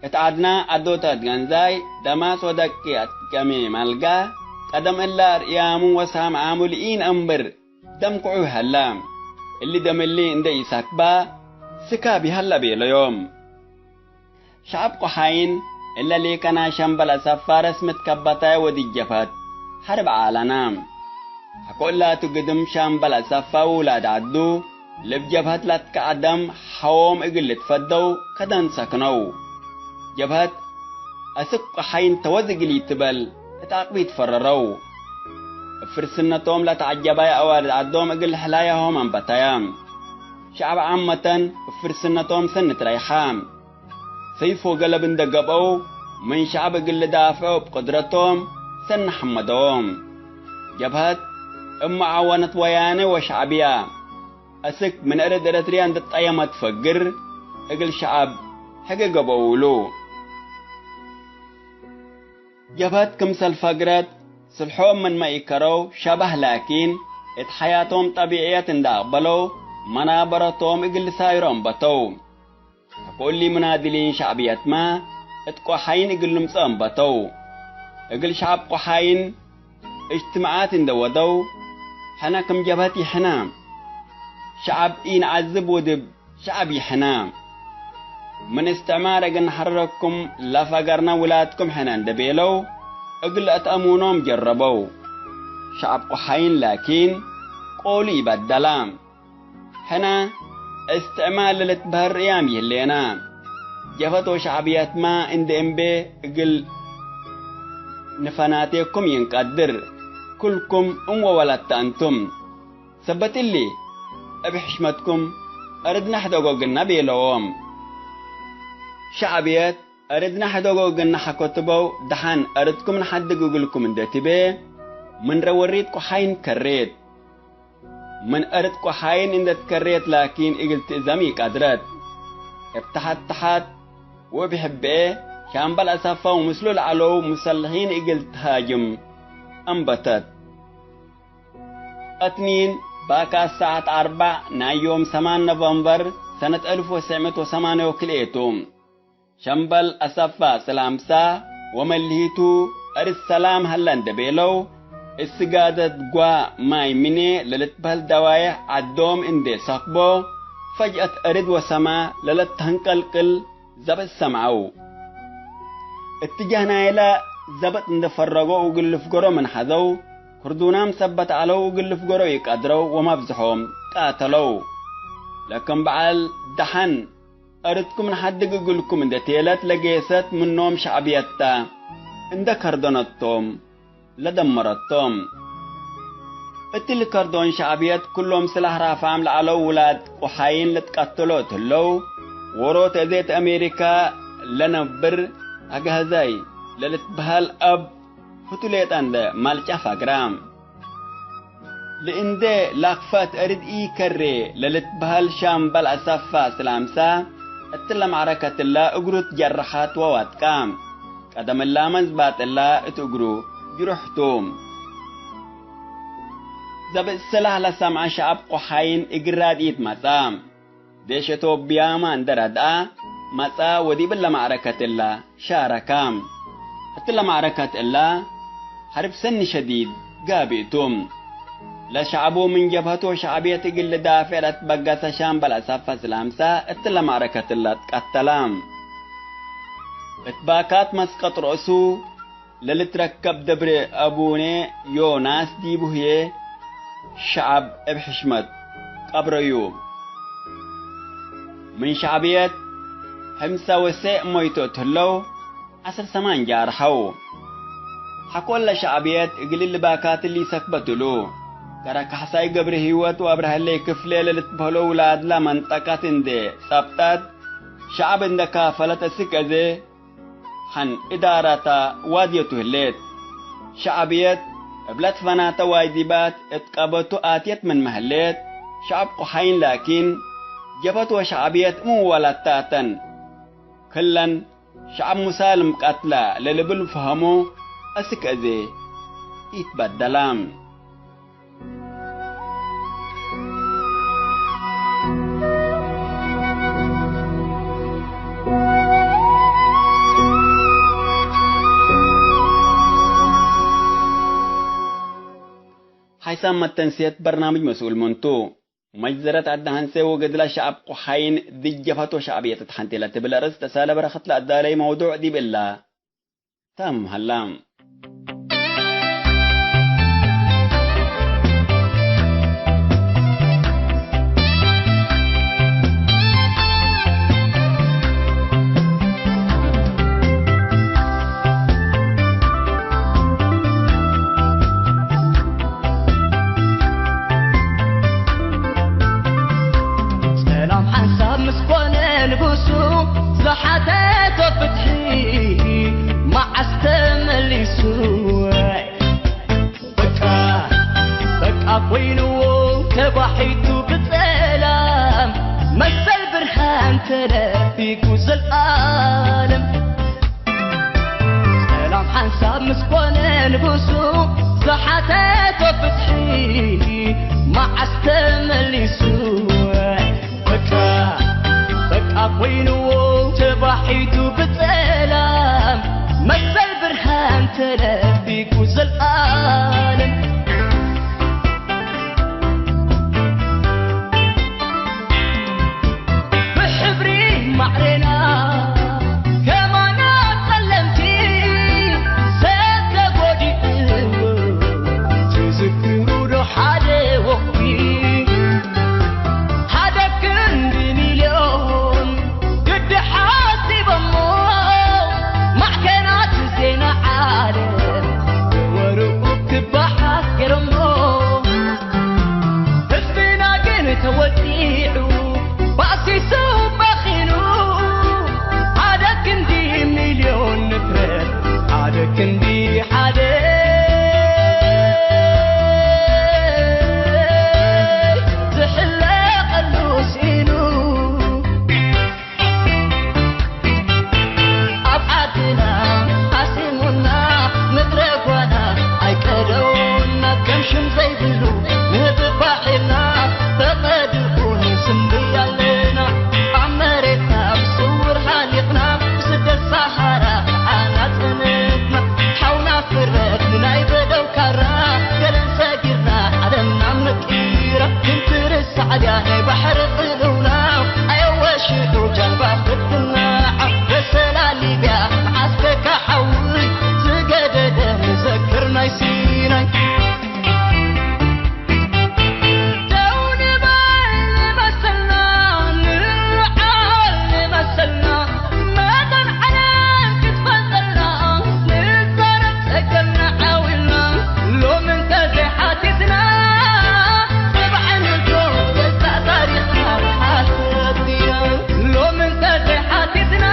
እት ዐድና ዐዶተ እት ገንዛይ፣ ደማስ ወደቂ አትቀሜ ማልጋ፣ ቀደም እለ አርያሙ ወሳምዓሙ ልኢነአምር ደም ክዑይ ሀለ። እሊ ደም እሊ እንደ ኢሰክባ ስካብ ይሀለ ቤለዮም። ሸዐብ ቆሓይን እለ ሊቀና ሸምበል አሰፋ ረስምት ከበታየ ወድጀፈት ሐርብ ዓለና። ሐቆ እላቱ ግድም ሸምበል አሰፋ ውላድ ዐዱ ልብ ጀብሀት ለትከዐደም ሐዎም እግል ልትፈደው ከደን ሰክነው። ጀብሀት አስክ ቆሓይን ተወዝ እግል ኢትበል እት አቅቢት ፈረረው። እብ ፍርስነቶም ለተዐጀባየ አዋልድ ዐዶም እግል ሕላያሆም አንበታየ። ሸዐብ ዓመተን እብ ፍርስነቶም ሰኒ ትረይሐ። ሰይፍ ወገለብ እንደ ገብአው፣ ምን ሸዐብ እግል ልዳፍዖ እብ ቅድረቶም ሰኒ ሐመደዎም። ጀብሀት እብ መዓወነት ወያኔ ወሸዕብያ፣ አስክ ምን እርድ ኤረትርያ እንደ ጠየመት ፈግር፣ እግል ሸዐብ ሕጌ ገብአው እሉ። ጀብሀት ክምሰል ፈግረት፣ ስልሖም ምንመ ኢከረው ሸበህ ላኪን፣ እት ሐያቶም ጠቢዕየት እንደ አቅበለው፣ መናበረቶም እግል ልሳይሮ አንበተው። ሐቆ እሊ ሙናድሊን ሸዕብየትመ እት ቆሓይን እግል ልምጸእ አንበተው። እግል ሸዐብ ቆሓይን እጅትማዓት እንደ ወደው፣ ሕነ ክም ጀብሀት ይሕነ፣ ሸዐብ ኢነዐዝብ ወድብ ሸዐብ ይሕነ፣ ምን እስትዕማር እግል ነሐርረኩም ለፈገርነ ውላድኩም ሕነ እንደ ቤለው፣ እግል ለአትአሙኖም ጀረበው። ሸዐብ ቆሓይን ላኪን፣ ቆሉ ኢበደላ። ሕነ እስትዕማር ለልትበህል ርያም ይህሌነ። ጀፈት ወሸዕብየትመ እንዴ እምቤ እግል ንፈናቴኩም ይንቀድር። ክልኩም እም ወወለት ተ እንቱም። ሰበት እሊ፣ እብ ሕሽመትኩም፣ አርድነ ሕደጎ እግልነ ቤለዎም። ሸዕብየት፣ አርድነ ሕደጎ እግልነ ሐኮ ትበው፣ ደሐን አርድኩም ነሐድግ እግልኩም እንዴ ትቤ፣ ምንረ ወሪት ቆሓይን ከሬት። ምን አርድ ቆሓይን እንዴ ትከሬት ላኪን እግል ትእዘም ኢቀድረት። እብ ተሐት ተሐት ወእብ ሕብኤ ሻምበል አሰፋ ወምስሉ ለዐለው ሙሰልሒን እግል ትሃጅም አንበተት። አትኒን ባካት ሰዓት አርበዕ ናይ ዮም ሰማን ኖቨምበር ሰነት አልፍ ወትሰዕ ምእት ወሰማንየ ወክልኤቱ። ሸምበል አሰፋ ስላምሳ ወመልሂቱ፣ እርድ ሰላም ሀለ እንዴ ቤለው፣ እት ስጋደት ጓ ማይ ምኔ ለልትበህል ደዋዬሕ ዐዶም እንዴ ሰክቦ፣ ፈጅአት እርድ ወሰማ ለለተሀንቀልቅል ዘብጥ ሰምዐው። እትጀህ ናይለ ዘብጥ እንዴ ፈረጎ እግል ልፍገሮ ምን ሐዘው፣ ክርዱናም ሰበት ዐለው እግል ልፍገሮ ኢቀድረው ወመብዝሖም ቃተለው። ለክም በዐል ደሐን፣ እርድኩም ነሐድግ እግልኩም እንዴ ቴለት ለጌሰት ምኖም ሸዕብየት ተ። እንዴ ከርደነቶም ለደመረቶም። እትሊ ከርዶን ሸዕብየት ክሎም ስላህ ራፋም ለዐለው ውላድ ቁሓይን ልትቀተሎ እት ህለው፣ ዎሮት እዜት አሜሪካ ለነብር አግሀዛይ ለልትበሀል አብ ህቱ ሌጠ እንዴ ማልጫ ፋግራ። ለእንዴ ላክፈት እርድ ኢከሬ ለልትበሀል ሻምበል አሰፋ ስላምሳ፣ እትለ መዕረከት እለ እግሩ ትጀረሐት ወወድቀ። ቀደም እላመ ዝባጥ እለ እት እግሩ ጅሩሕ ቱ። ዘብጥ ስላህ ለሰምዐ ሸዐብ ቆሓይን እግል ራድኢት መጽአ። ዴሽ ኢትዮጵያመ እንዴ ረድአ መጽአ ወዲብ እለ መዕረከት እለ ሻረከ። እትለ መዕረከት እለ ሐርብ ሰኒ ሸዲድ ጋብእ ቱ። ለሸዐቡ ምን ጀብሀት ወሸዕብየት እግል ልዳፌዕ ለትበገሰ ሻምበል አሰፋ ስላምሳ እትለ መዕረከት እለ ትቀተለ። እት ባካት መስቀጥ ረእሱ ለልትረከብ ደብረ አቡነ ዮናስ ዲቡ ህዬ ሸዐብ እብ ሕሽመት ቀብረዩ። ምን ሸዕብየት ሕምሰ ወሴዕ ሞይቶ እት ህለው፣ ዐስር ሰማን ጃርሐው። ሐቆለ ሸዕብየት እግል እሊ ባካት እሊ ሰክበት እሉ። ከረ ካሕሳይ ገብረሂወት ወአብረሀሌ ክፍሌ ለልትበህሎ ውላድላ መንጠቀት እንዴ ጸብጠት፣ ሸዐብ እንዴ ካፈለት እስክ አዜ፣ ሐን እዳራታ ዋድየቱ ህሌት። ሸዕብየት እብ ለትፈናተ ዋጅባት እት ቀበቱ አትየት ምንመ ህሌት፣ ሸዐብ ቆሓይን ላኪን፣ ጀብሀት ወሸዕብየት ምን ወለታተን። ክለን ሸዐብ ሙሳልም ቀትለ ለልብል ፈሀሙ፣ አስክ አዜ ኢትበደላ። ሓይሳም መተንስየት በርናምጅ መስኡል ምን ቱ? መጅዘረት ዐዲ ሐንሴ ወገድለ ሸዐብ ቆሓይን ዲብ ጀብሀት ወሸዕብየት እት ሐንቴ ለትብል አርእስ ተሳለ በረኸት ለአዳለይ መውዱዕ ዲብ እለ። ታም ሀላ። ሰላም ሓንሳብ ምስ ኮነ ንጉሱ፣ ዝሓተቶ ፍትሒ መዓስ ተመሊሱ? በቃ በቃ ኮይንዎ ተባሒቱ ብጸላም፣ መሰል ብርሃን ተነፊጉ ዘልኣለም። ሰላም ሓንሳብ ምስ ኮነ ንጉሱ፣ ዝሓተቶ ፍትሒ መዓስ ተመሊሱ? በቃ በቃ ኮይንዎ ተባሒቱ ብጸላም፣ መሰል ብርሃን ተነፊጉ ዘልኣለም። ብሕብሪ ማዕሬና ከማና ጸለምቲ ሰብ ተጎዲኡ ትዝክሩ ዶ ሓደ ወቕቲ? ሓደ ክንዲ ሚልዮን ግዲ ሓሲቦሞ፣ ማዕከናት ዜና ዓለም ወርኡ ክበሓት ገይሮሞ። ህዝብና ግን ተወዲዑ፣ ባእሲሱ በኺኑ፣ ሓደ ክንዲ ሚልዮን ንፍረት፣ ሓደ ክንዲ ሓደ ዝሕለቐሉ ስኢኑ። ዳኔ ባሕር ቅልውላው፣ አየወ ሽዑ ጃልባ ክትናዕ፣ በሰላ ሊብያ መዓስከ ከሓውይ ዝገደደ ምዘክር ናይ ሲናይ። ደው ንበል መሰልና፣ ንዓል መሰልና፣ መጠን ዓለም ክትፈልጠልና፣ ንዛረብ ጸገምና ዓዊልና፣ ሎም እንተ ዘይሓቲትና፣ ጽባሕ ንግሆ ገዛእ ታሪኽና ክሓስብ ድየ። ሎም እንተ ዘይሓቲትና፣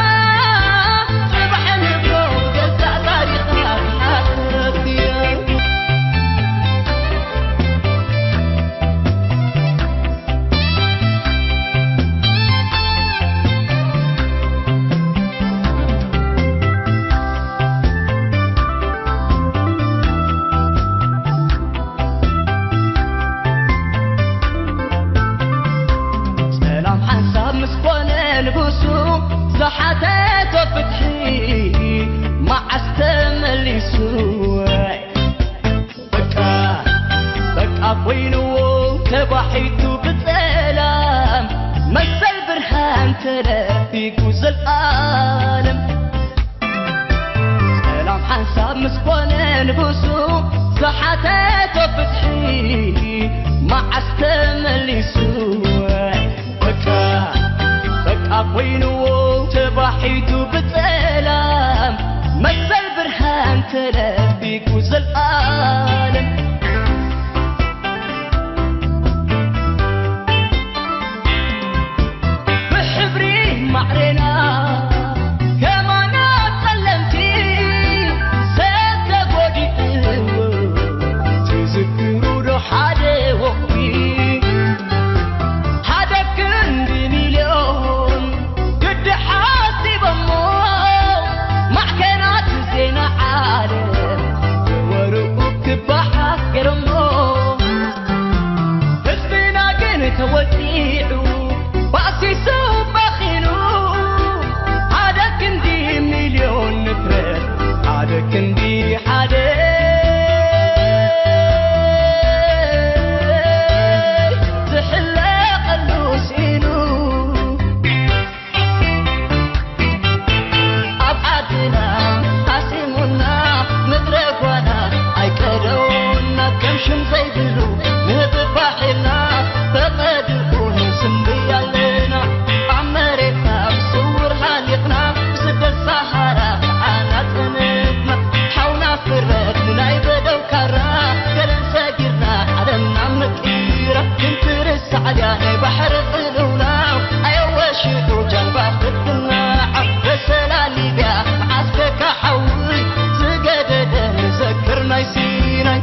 ጽባሕ ንግሆ ገዛእ ታሪኽና ክሓስብ ድየ። ሰላም ሓንሳብ ምስ ኮነ ንጉሱ፣ ዝሓተቶ ፍትሒ መዓስ ተመሊሱ? በቃ በቃ ኮይንዎ ተባሒቱ ብጸላም፣ መሰል ብርሃን ተነፊጉ ዘልኣለም። ሰላም ሓንሳብ ምስ ኮነ ንጉሱ፣ ዝሓተቶ ፍትሒ መዓስ ተመሊሱ? በቃ በቃ ኮይንዎ ተባሒቱ ብጸላም፣ መሰል ብርሃን ተነፊጉ ዘልኣለም። ብሕብሪ ማዕሬና ከማና ጸለምቲ ሰብ ተጎዲኡ ትዝክሩ ዶ ሓደ ወቕቲ? ሓደ ክንዲ ሚልዮን ግዲ ሓሲቦሞ ማዕከናት ዜና ዓለም ወርኡ ክበሓት ገይሮሞ። ህዝብና ግን ተወጺዑ ባእሲሱ በኺኑ፣ ሓደ ክንዲ ሚልዮን ንፍረት፣ ሓደ ክንዲ ሓደ ዝሕለቐሉ ስኢኑ። ኣብ ዓድና ሃሲሙና ምድረ ጓና ኣይቀደውና ከም ሽም ዘይብሉ ንህብባሕ ኢልና ፈቐድኡ ንስንብይ ኣለና። ኣብ መሬትና ብስውር ሃሊቕና ብስደት ሰሃራ ዓና ጸንሕና። ሓውና ፍረት ንናይ በደው ካራ ገለን ሰጊርና ዓለምና ምቂራ ክንትርሳዕ ድያ ናይ ባሕሪ ቅልውላው ኣየወ ሽዑ ጃልባ ክትናዕ በሰላ ሊብያ መዓስከ ካሓውይ ዝገደደ ንዘክር ናይ ሲናይ።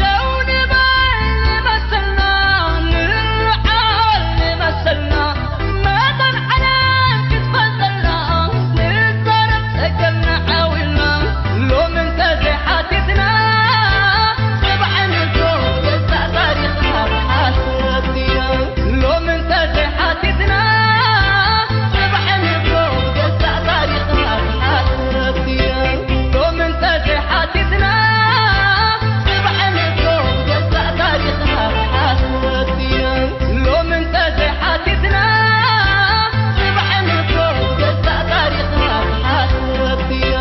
ደው ንበል መሰልና፣ ንዓል መሰልና፣ መጠን ዓለም ክትፈልጠልና፣ ንዛረብ ጸገምና ዓዊልና። ሎም እንተ ዘይሓቲትና፣ ጽባሕ ንግሆ ገዛእ ታሪኽና ክሓስብ ድየ። ሎም እንተ ዘይሓቲትና፣ ጽባሕ ንግሆ ገዛእ ታሪኽና ክሓስብ ድየ። ሎም እንተ ዘይሓቲትና፣ ጽባሕ ንግሆ ገዛእ ታሪኽና ክሓስብ ድየ። ሎም እንተ ዘይሓቲትና፣ ጽባሕ ንግሆ ገዛእ ታሪኽና ክሓስብ ድየ።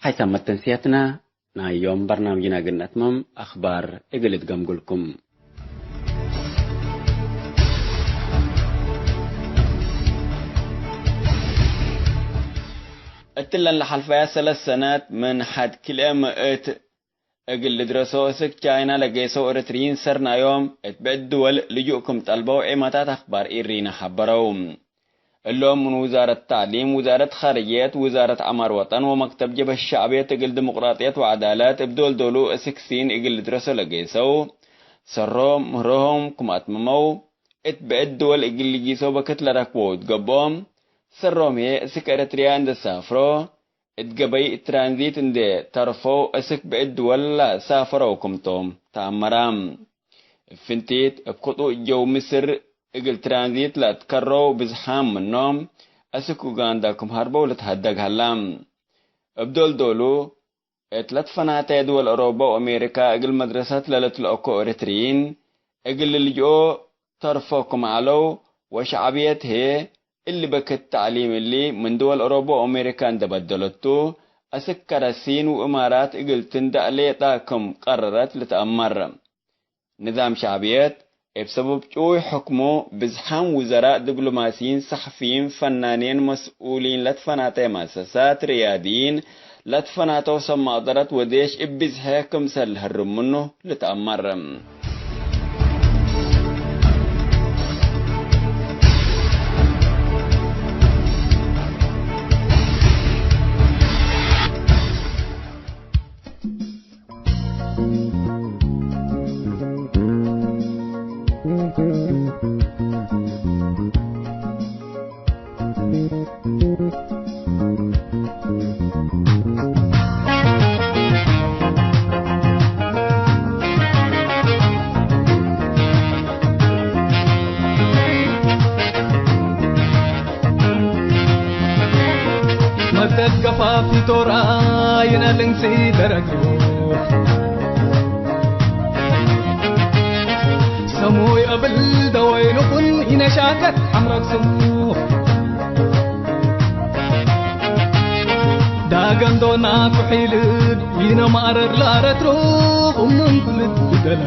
ሓይሳም መተንስያትና ናይ ዮም በርናምጅና እግል ነአትምም፣ አኽባር እግል እትገምጉልኩም። እትለን ለሐልፈያ ሰለስ ሰነት ምን ሐድ ክልኤ ምእት እግል ልድረሶ እስክ ቻይና ለጌሰው እርትርይን ሰርናዮም እት ብዕድ ድወል ልጁእ ክም ጠልበው ዔማታት አኽባር ኢሪነ ሐበረው። እሎም ምን ውዛረት ተዕሊም፣ ውዛረት ኻርጅየት፣ ውዛረት ዐማር ወጠን ወመክተብ ጀብሀት ሸዕብየት እግል ዲሞቅራጥየት ወዐዳለት እብ ዶል ዶሉ እስክ ሲን እግል ልድረሶ ለጌሰው፣ ሰሮም ምህሮሆም ክም አትመመው፣ እት ብዕድ ድወል እግል ልጊሶ በክት ለረክቦ እት ገብኦም፣ ሰሮም ህዬ እስክ ኤረትርያ እንዴ ሳፍሮ፣ እት ገበይ ትራንዚት እንዴ ተርፈው እስክ ብዕድ ድወል ለሳፈረው ክምቶም ተአመረ። እብ ፍንቲት እብ ክጡእ ጀው ምስር እግል ትራንዚት ለአትከረው ብዝሓም ምኖም እስክ ኡጋንዳ ክም ሀርበው ልትሀደግ ሀላ። እብ ዶል ዶሉ እት ለትፈናተ ድወል አውሮበ ወአሜሪካ እግል መድረሰት ለልትለአኮ ኤረትርዪን እግል ልልጅኦ ተርፎ ክም ዐለው ወሸዕብየት ህዬ እሊ በክት ተዕሊም እሊ ምን ድወል አውሮበ ወአሜሪካ እንዴ በደለቱ፣ አስክ ከረ ሲን ወእማራት እግል ትንደእ ሌጣ ክም ቀረረት ልትአመር። ንዛም ሸዕብየት፣ እብ ሰበብ ጭዉይ ሕክሙ፣ ብዝሓም ውዘራእ፣ ዲብሎማሲይን፣ ሰሕፊይን፣ ፈናኔን፣ መስኡሊን ለትፈናተ መአሰሳት፣ ርያድይን ለትፈናተው ሰብ መቅደረት ወዴሽ እብ ብዝሐ ክምሰል ልሀርም ምኑ ልትአመር። መተት ገፋፊቶ ረአይነ ልንሲ ደረግሩ። ሰሙይ እብል ደወይንኩን ኢነሻከት ዐምረክ ስሙ። ዳገንዶ ናቱ ሒልድ ኢነ ማረር ለአረትሩ። እምን ኩልት ብደለ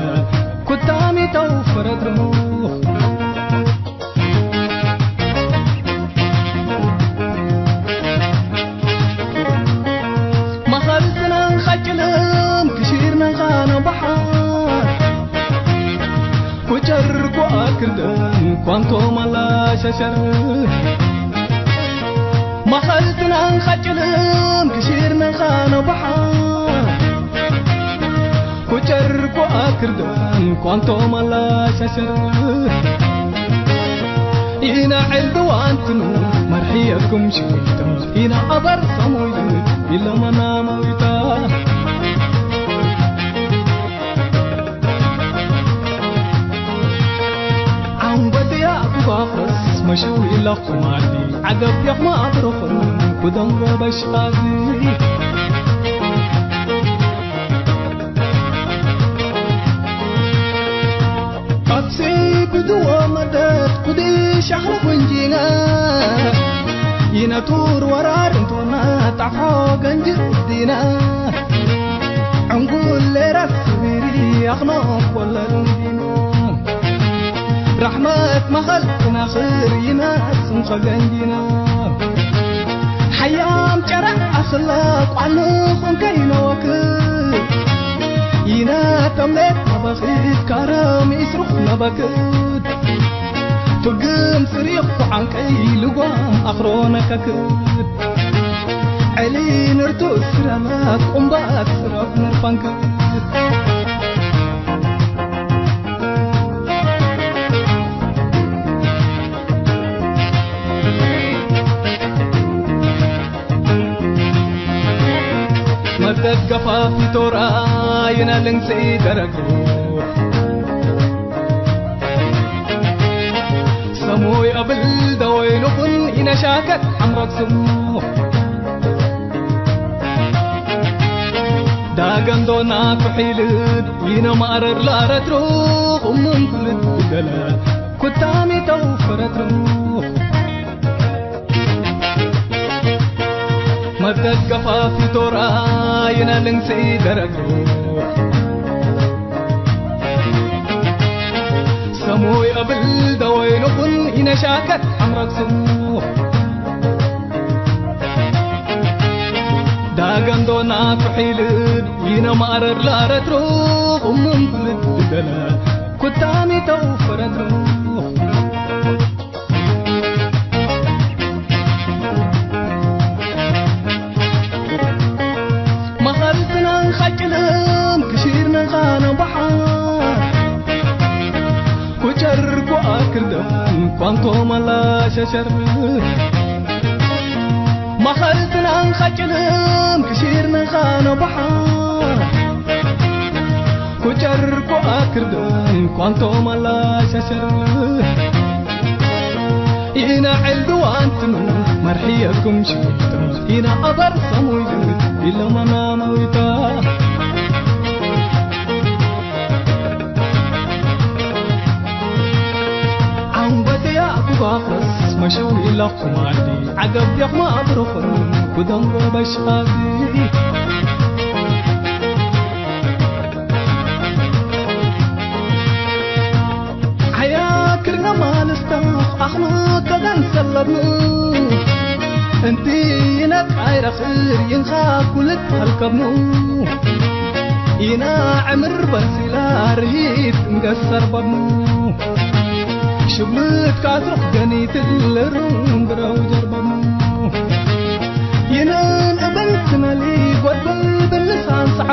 ኩታሚ ተውፈረትሩ። መኸልትነ ኸጭልም ክሺርነ ኻነ በሐር። ኩጨር ኩአክርደን ኳንቶም አላሸሸር። መኸልትነ ኸጭልም ክሺርነ ኻነ በሐር። ኩጨር ኩአክርደን ኳንቶም አላሸሸር። ኢነ ዕልድዋንትኑ መርሕየኩም ሽዊታ፣ ኢነ አበር ሰሙይት ኢለመና መዊታ። ዐንጎትያ ኩባፈስ መሽዊ ለኹማሊ፣ ዐገብ የኽማ አብርኹን ኩደን ወበሽቃዚ። አብሲ ብድዎ መደት ኩዲ ሸኽለ ፍንጂና፣ ይነቱር ወራር እንቶና ጣሖ ገንጅ እዲና፣ ዕንጉል ሌራት ስቢሪ አኽኖ ወለል እንዲና፣ ረሕመት መኸል ትናኽር ይናስም ኸገንጂና። ሓያም ጨረዕ አኽለ ቋንኹም ከይነወክድ፣ ይነ ተምሌት ነበክድ፣ ካረም ኢስሩኽ ነበክድ። ፍግም ስሪቕ ቁዓንቀይ ልጓም አኽሮ ነከክድ። ዕሊ ንርቱ እስረመ ቁምባት ስረብ ንርፈንክድ። መደት ገፋፊቶ ረአይነ ልንሲ ደረግሩ። ሰሙይ አብል ደወይንኹን ኢነሻከት ሐምረት ስሙ። ዳገንዶ ናቱ ሒልድ ኢነ ማረር ለአረትሩ። እምን ኩልት ብደለ ኩታሚ ተውፈረትሩ። መደት ገፋፊቶ ረአይነ ልንሲ ደረግሩ። ሰሙይ አብል ደወይንኹን ኢነሻከት ሐምረት ስሙ። ዳገንዶ ናቱ ሒልድ ኢነ ማረር ለአረትሩ። እምን ኩልት ብደለ ኩታሚ ተውፈረትሩ። ሸር መኸልትናን ኸጭንም ክሺርነ ኻኖ በሓር ኩጨር ኩኣክርደን ኳንቶም ኣላሻሸር ኢነ ዕልድዋንትኑ መርሕየኩም ሽታ ኢነ ኣበር ሰሙይ ኢለመናመዊታ ዓንበተያ ኩባኽረስ መሸዊ ኢለኹም ኣዲ ዓገብ ዲኹም ኣብርኹን ኩደንጎ በሽኻቲ ሓያ ክርነ ማልስታ ኣኽሉ ከደን ሰለብኑ እንቲ ይነቃይረኽር ይንኻ ኩልት ሀልከብኑ ኢና ዕምር በንሲላ ርሂት እንገሰር በኑ ሽብልት ካትሮክ ገኒት ልርም ብረው ጀርበኑ ይንን እብል ትነሊ ጎድብል ብልሳን ሰዓ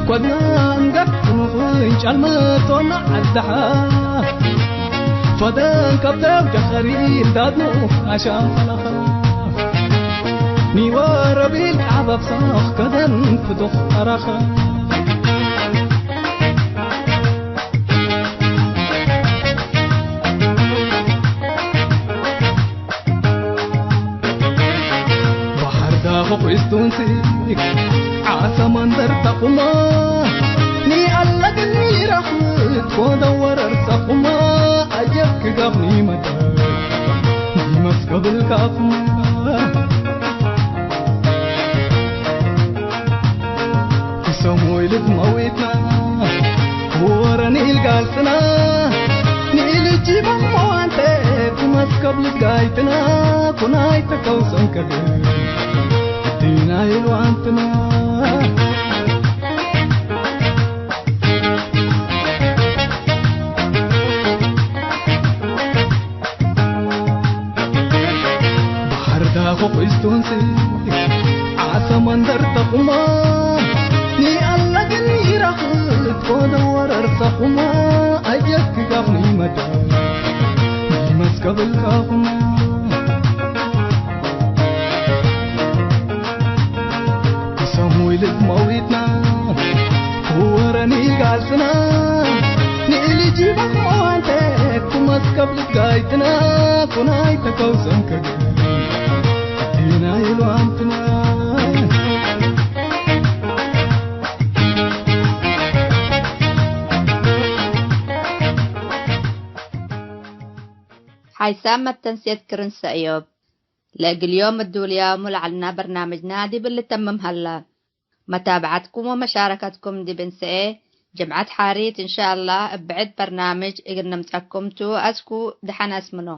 ኮድና እንገት ንኹን ጫልመቶና ዓዳሓ ፈደን ከብደብ ጀኸሪ እንዳድኑ ኣሻም ፈለኸ ኒወረቢል ቃበብ ሰኽ ከደን ፍቱኽ ኣራኸ ባሕር ዳኹ ቂስቱንሲ ዓሰ መንደር ተቁማ ኒአለግኒ ረኽብት ኮደ ወረር ሰኹማ ኣጀብ ክጋፍ ኒመደ ኒመስከብል ካኹማ ክሰሙይ ልትመዊትና ወረኒ ኢልጋልጽና ንኢልጂበ መዋንተ ኩመስከብ ልትጋይትና ኩናይ ተከውሰን ከግር ዲና ኢልዋንትና ባሕር ዳኹ ቂስቱንሲ ዓሰ መንደር ተቁማ ኒአለግን ይረኽት ኮደ ወረር ሰኹማ ኣየክጋፍ ኒመደ ኒመስከብል ካኹማ ክሰሙይ ልትመዊትና ክወረኒ ጋልትና ንእሊ ጂበክ መዋንተ ኩመስከብ ልትጋይትና ኩናይ ተከውሰን ከግር ዲና ኢሉ ኣንትና ሓይሳም መተንሴት ክርን ሰእዮብ። ለእግል ዮም እዱልያሙ ለዐልና በርናምጅና ዲብ ልተምም ሀላ። መታብዐትኩም ወመሻረከትኩም ዲብ እንሰኤ፣ ጅምዐት ሓሪት እንሻአላህ እብ ብዕድ በርናምጅ እግል ንምጸኩም ቱ። አስኩ ደሐን አስምኖ።